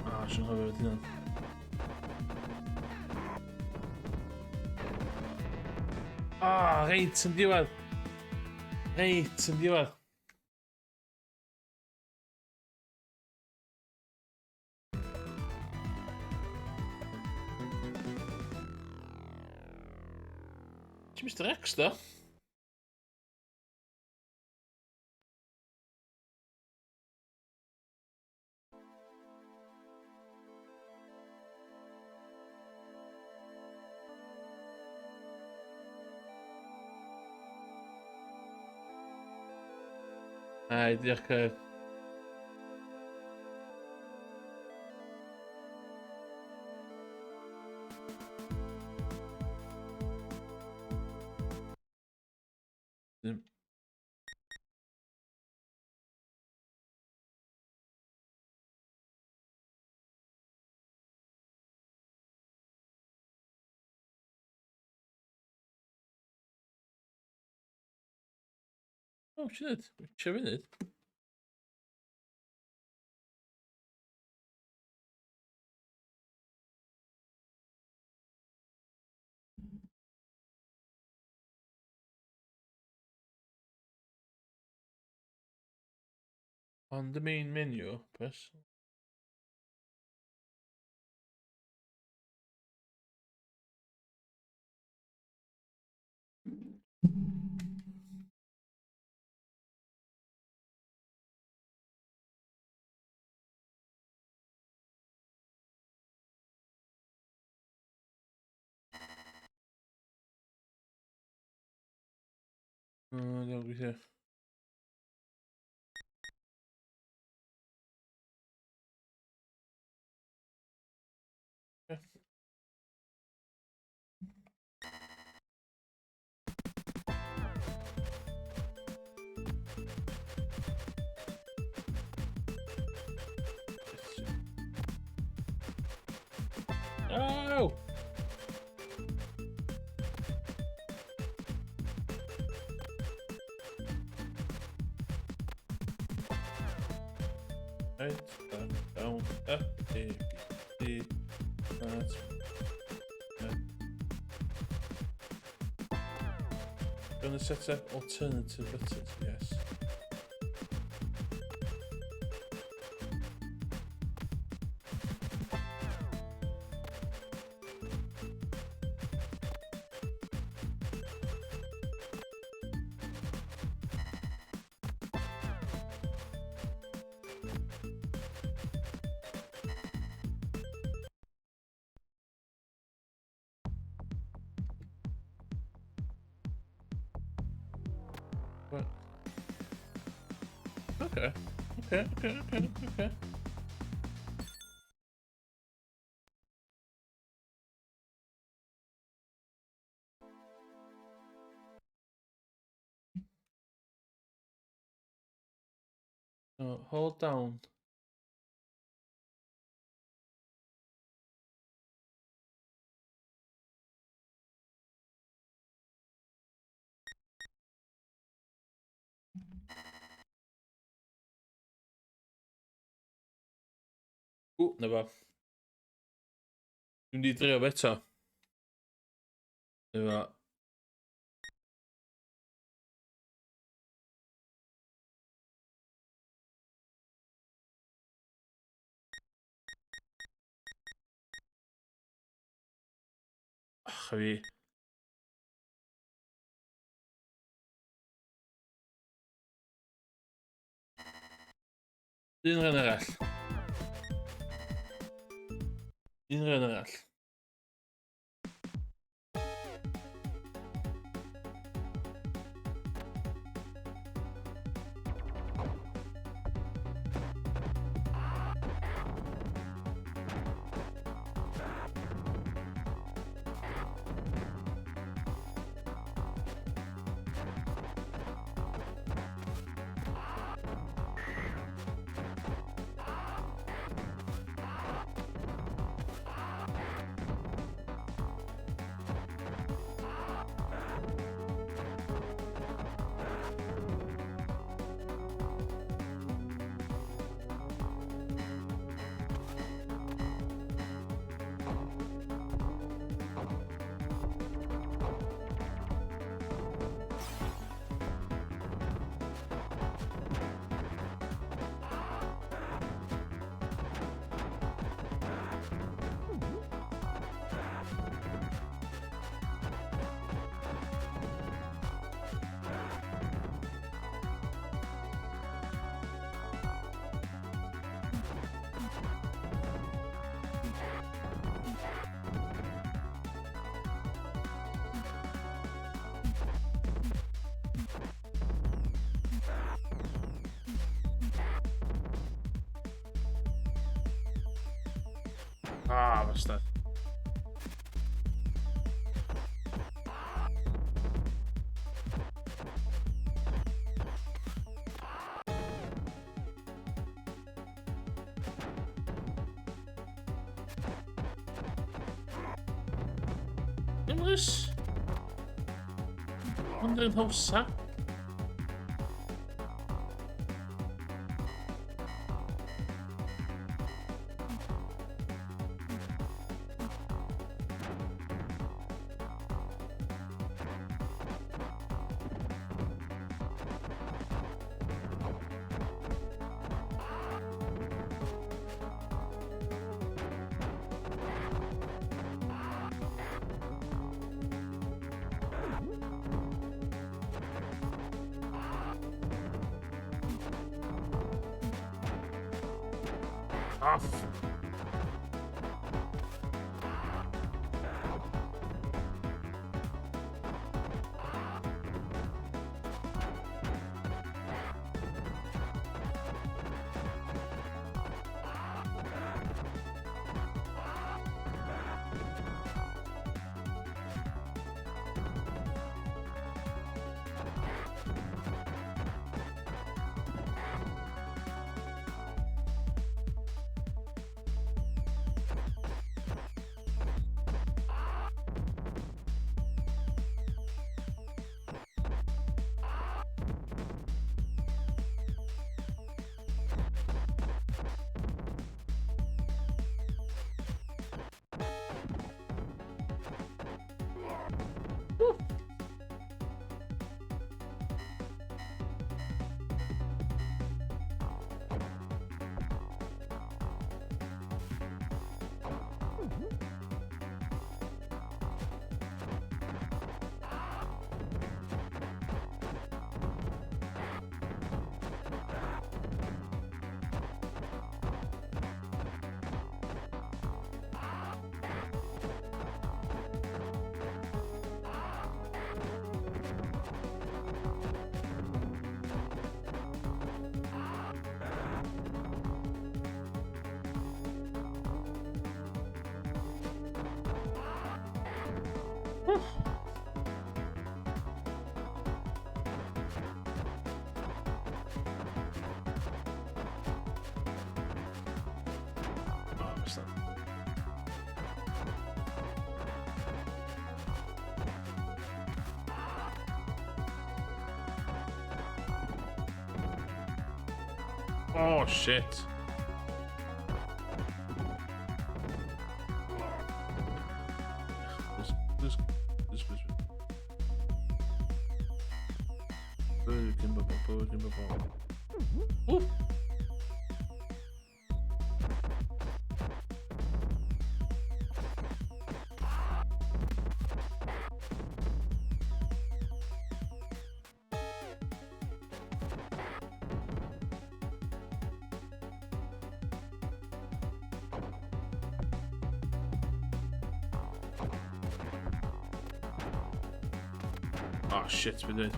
Ah, sy'n chofio beth hynna. Ah, reit yn diwedd. Reit yn diwedd. Ti Mr X, da? Ai, diolch Kev. Ddim. O, ti'n neud? Ti'n funud? On the main menu, press. O, diolch gweithio. No! Right, left, down, up, A, B, C, that's right. Gonna set up alternative buttons, yes. What? Okay. Okay. So hold down. Ww, na fo. Dwi'n di drio fe eto. Na fo. Ach, fi. Un rhan arall. Un rhan arall. Ah, bastard. English? Wondering how sa? Off. Oh, bastard. Oh, shit. This. Ooh. Oh shit, we did it,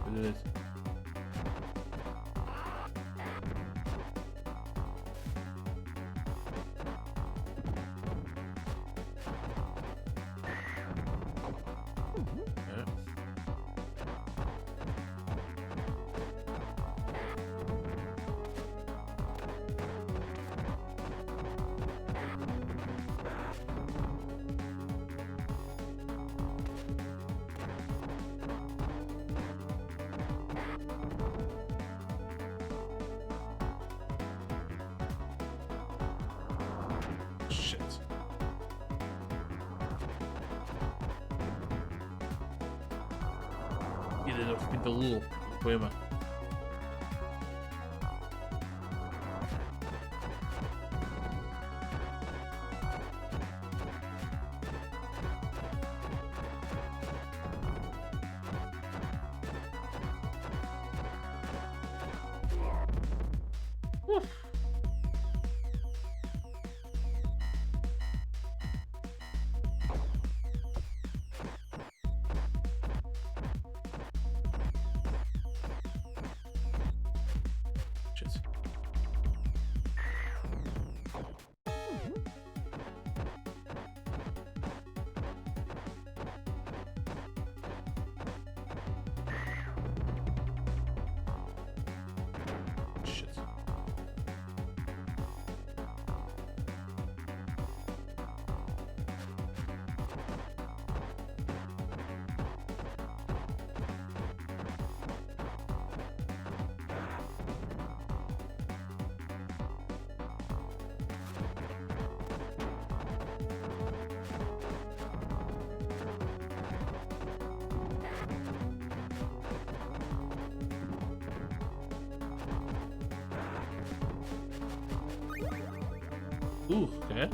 Yeah. Shit. Iddyn nhw fynd y lŵp, pwy yma. Woof. Shit. Ww, oce.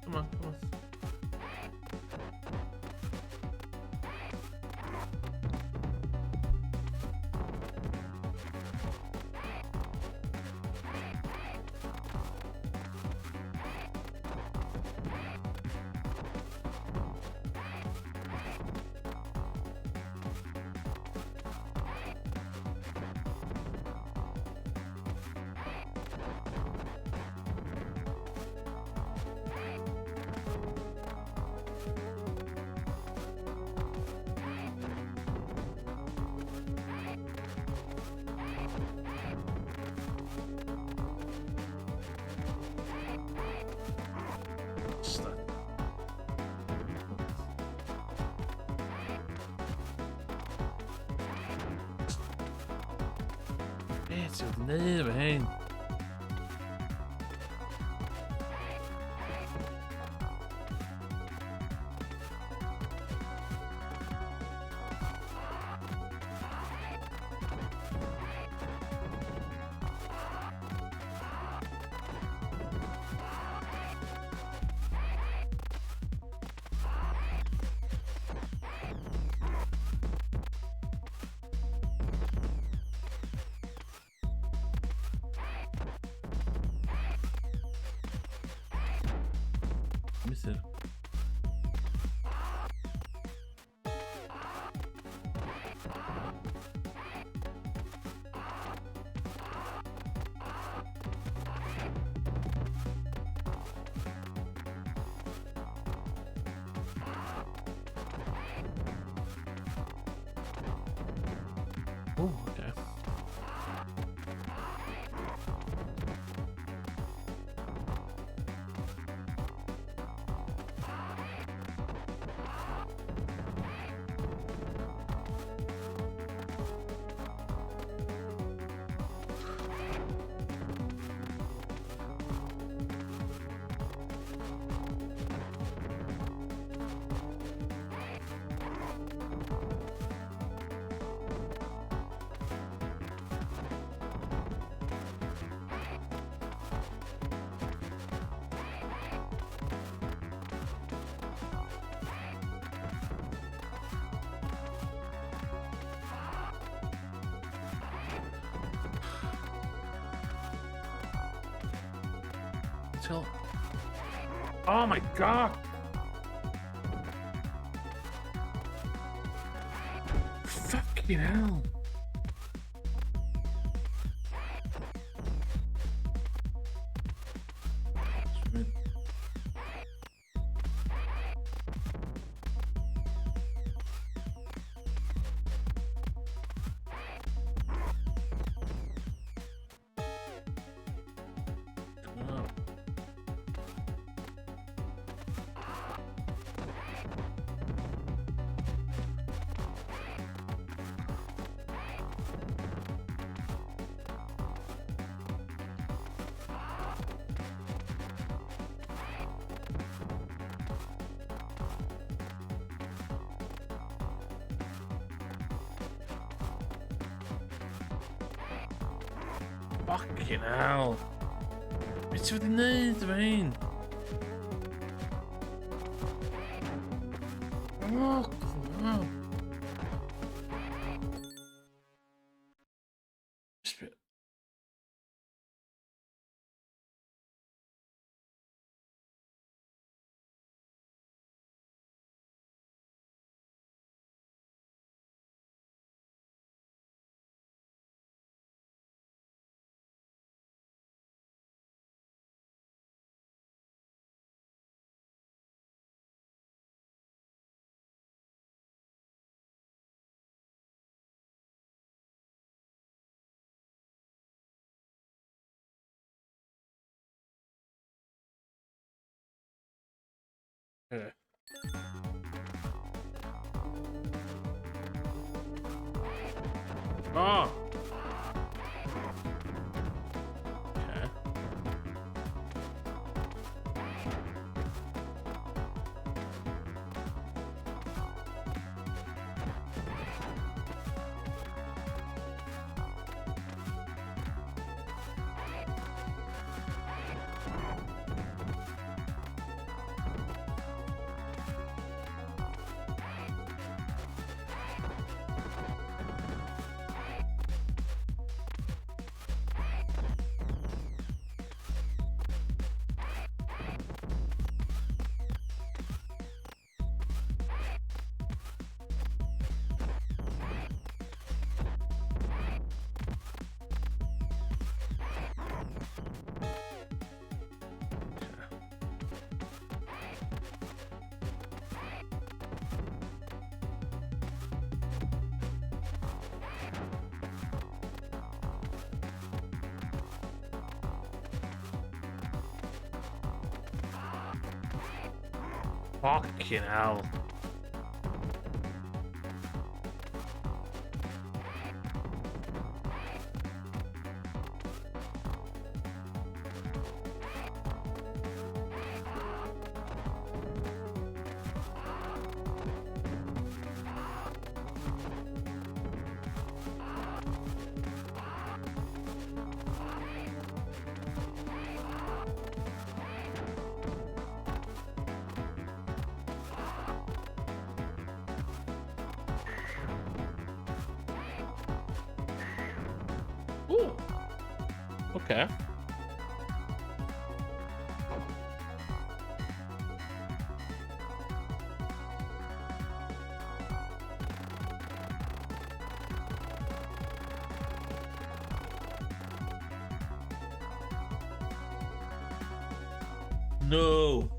Come on, come on. Bastard. Be ti wedi neud efo hein? Methu'r. Oh, okay. Till. Oh my God! Fucking hell! Come on. Fucking hell. Be ti wedi neud efo hein? Oh, come on. Sbio. Okay. Oh! Okay. Fucking hell. Ooh. Okay. No.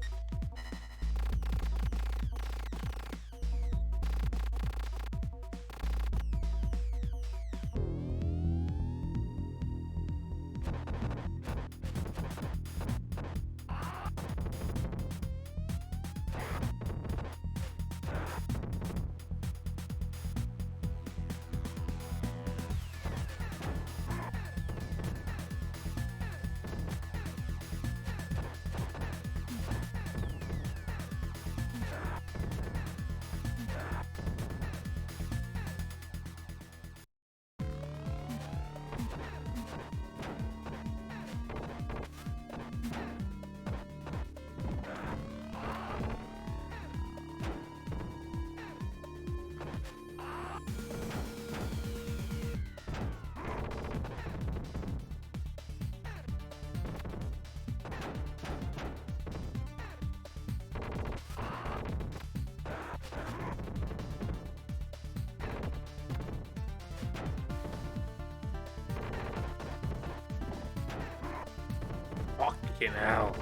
Fucking hell.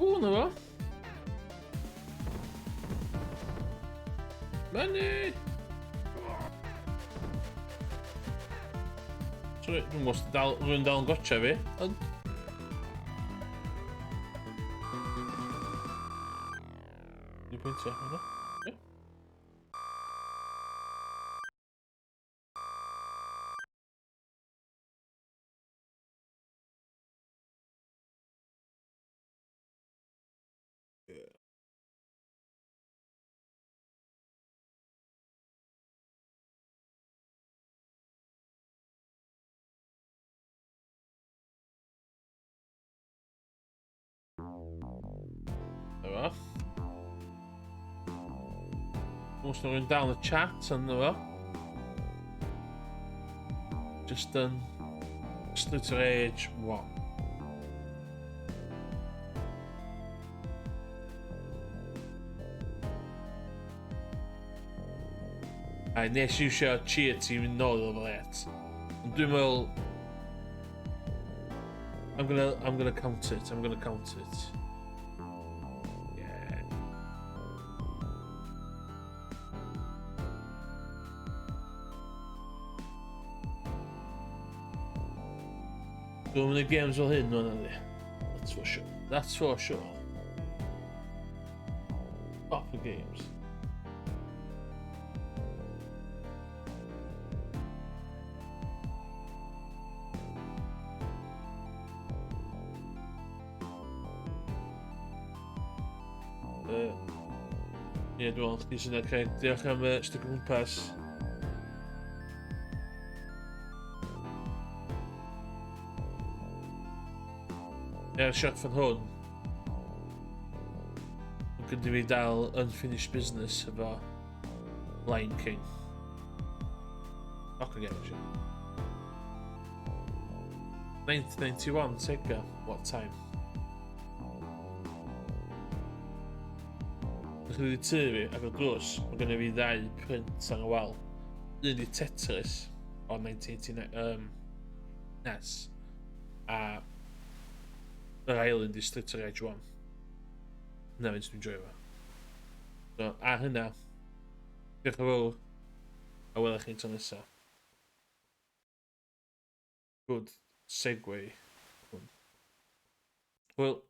Ww, na fo. Money! Sorry, dwi'n gwybod os dal, rwy'n dal yn gotcha fi, ond... Dwi'n pwyntio, yna? Ie. Os na rhywun dal yn y chat yn fo. Just yn Streets of Rage 1. A nes i eisiau cheer team yn nôl level 8. Ond dwi'n meddwl... I'm gonna count it, I'm gonna count it. Yeah. Dwi'n mynd i games fel hyn, o'n ydi. That's for sure. That's for sure. Top of games. Ie, dwi'n meddwl chdi sy'n Craig. Diolch am stick o gwmpas. Ie, siarad fan hwn. Mae gyda fi dal unfinished business efo Lion King. Fuck again, shit. 1991, Sega. What time? Ydych chi wedi tŷ fi ac o drws, mae gennym fi ddau print ar y wal. Un di Tetris o 1989, NES, a yr ail un di Streets of Rage 1. Na, fe'n dwi'n joio fo. So, a hynna, diolch yn fawr, a welech chi tro nesaf. Good segue. Wel,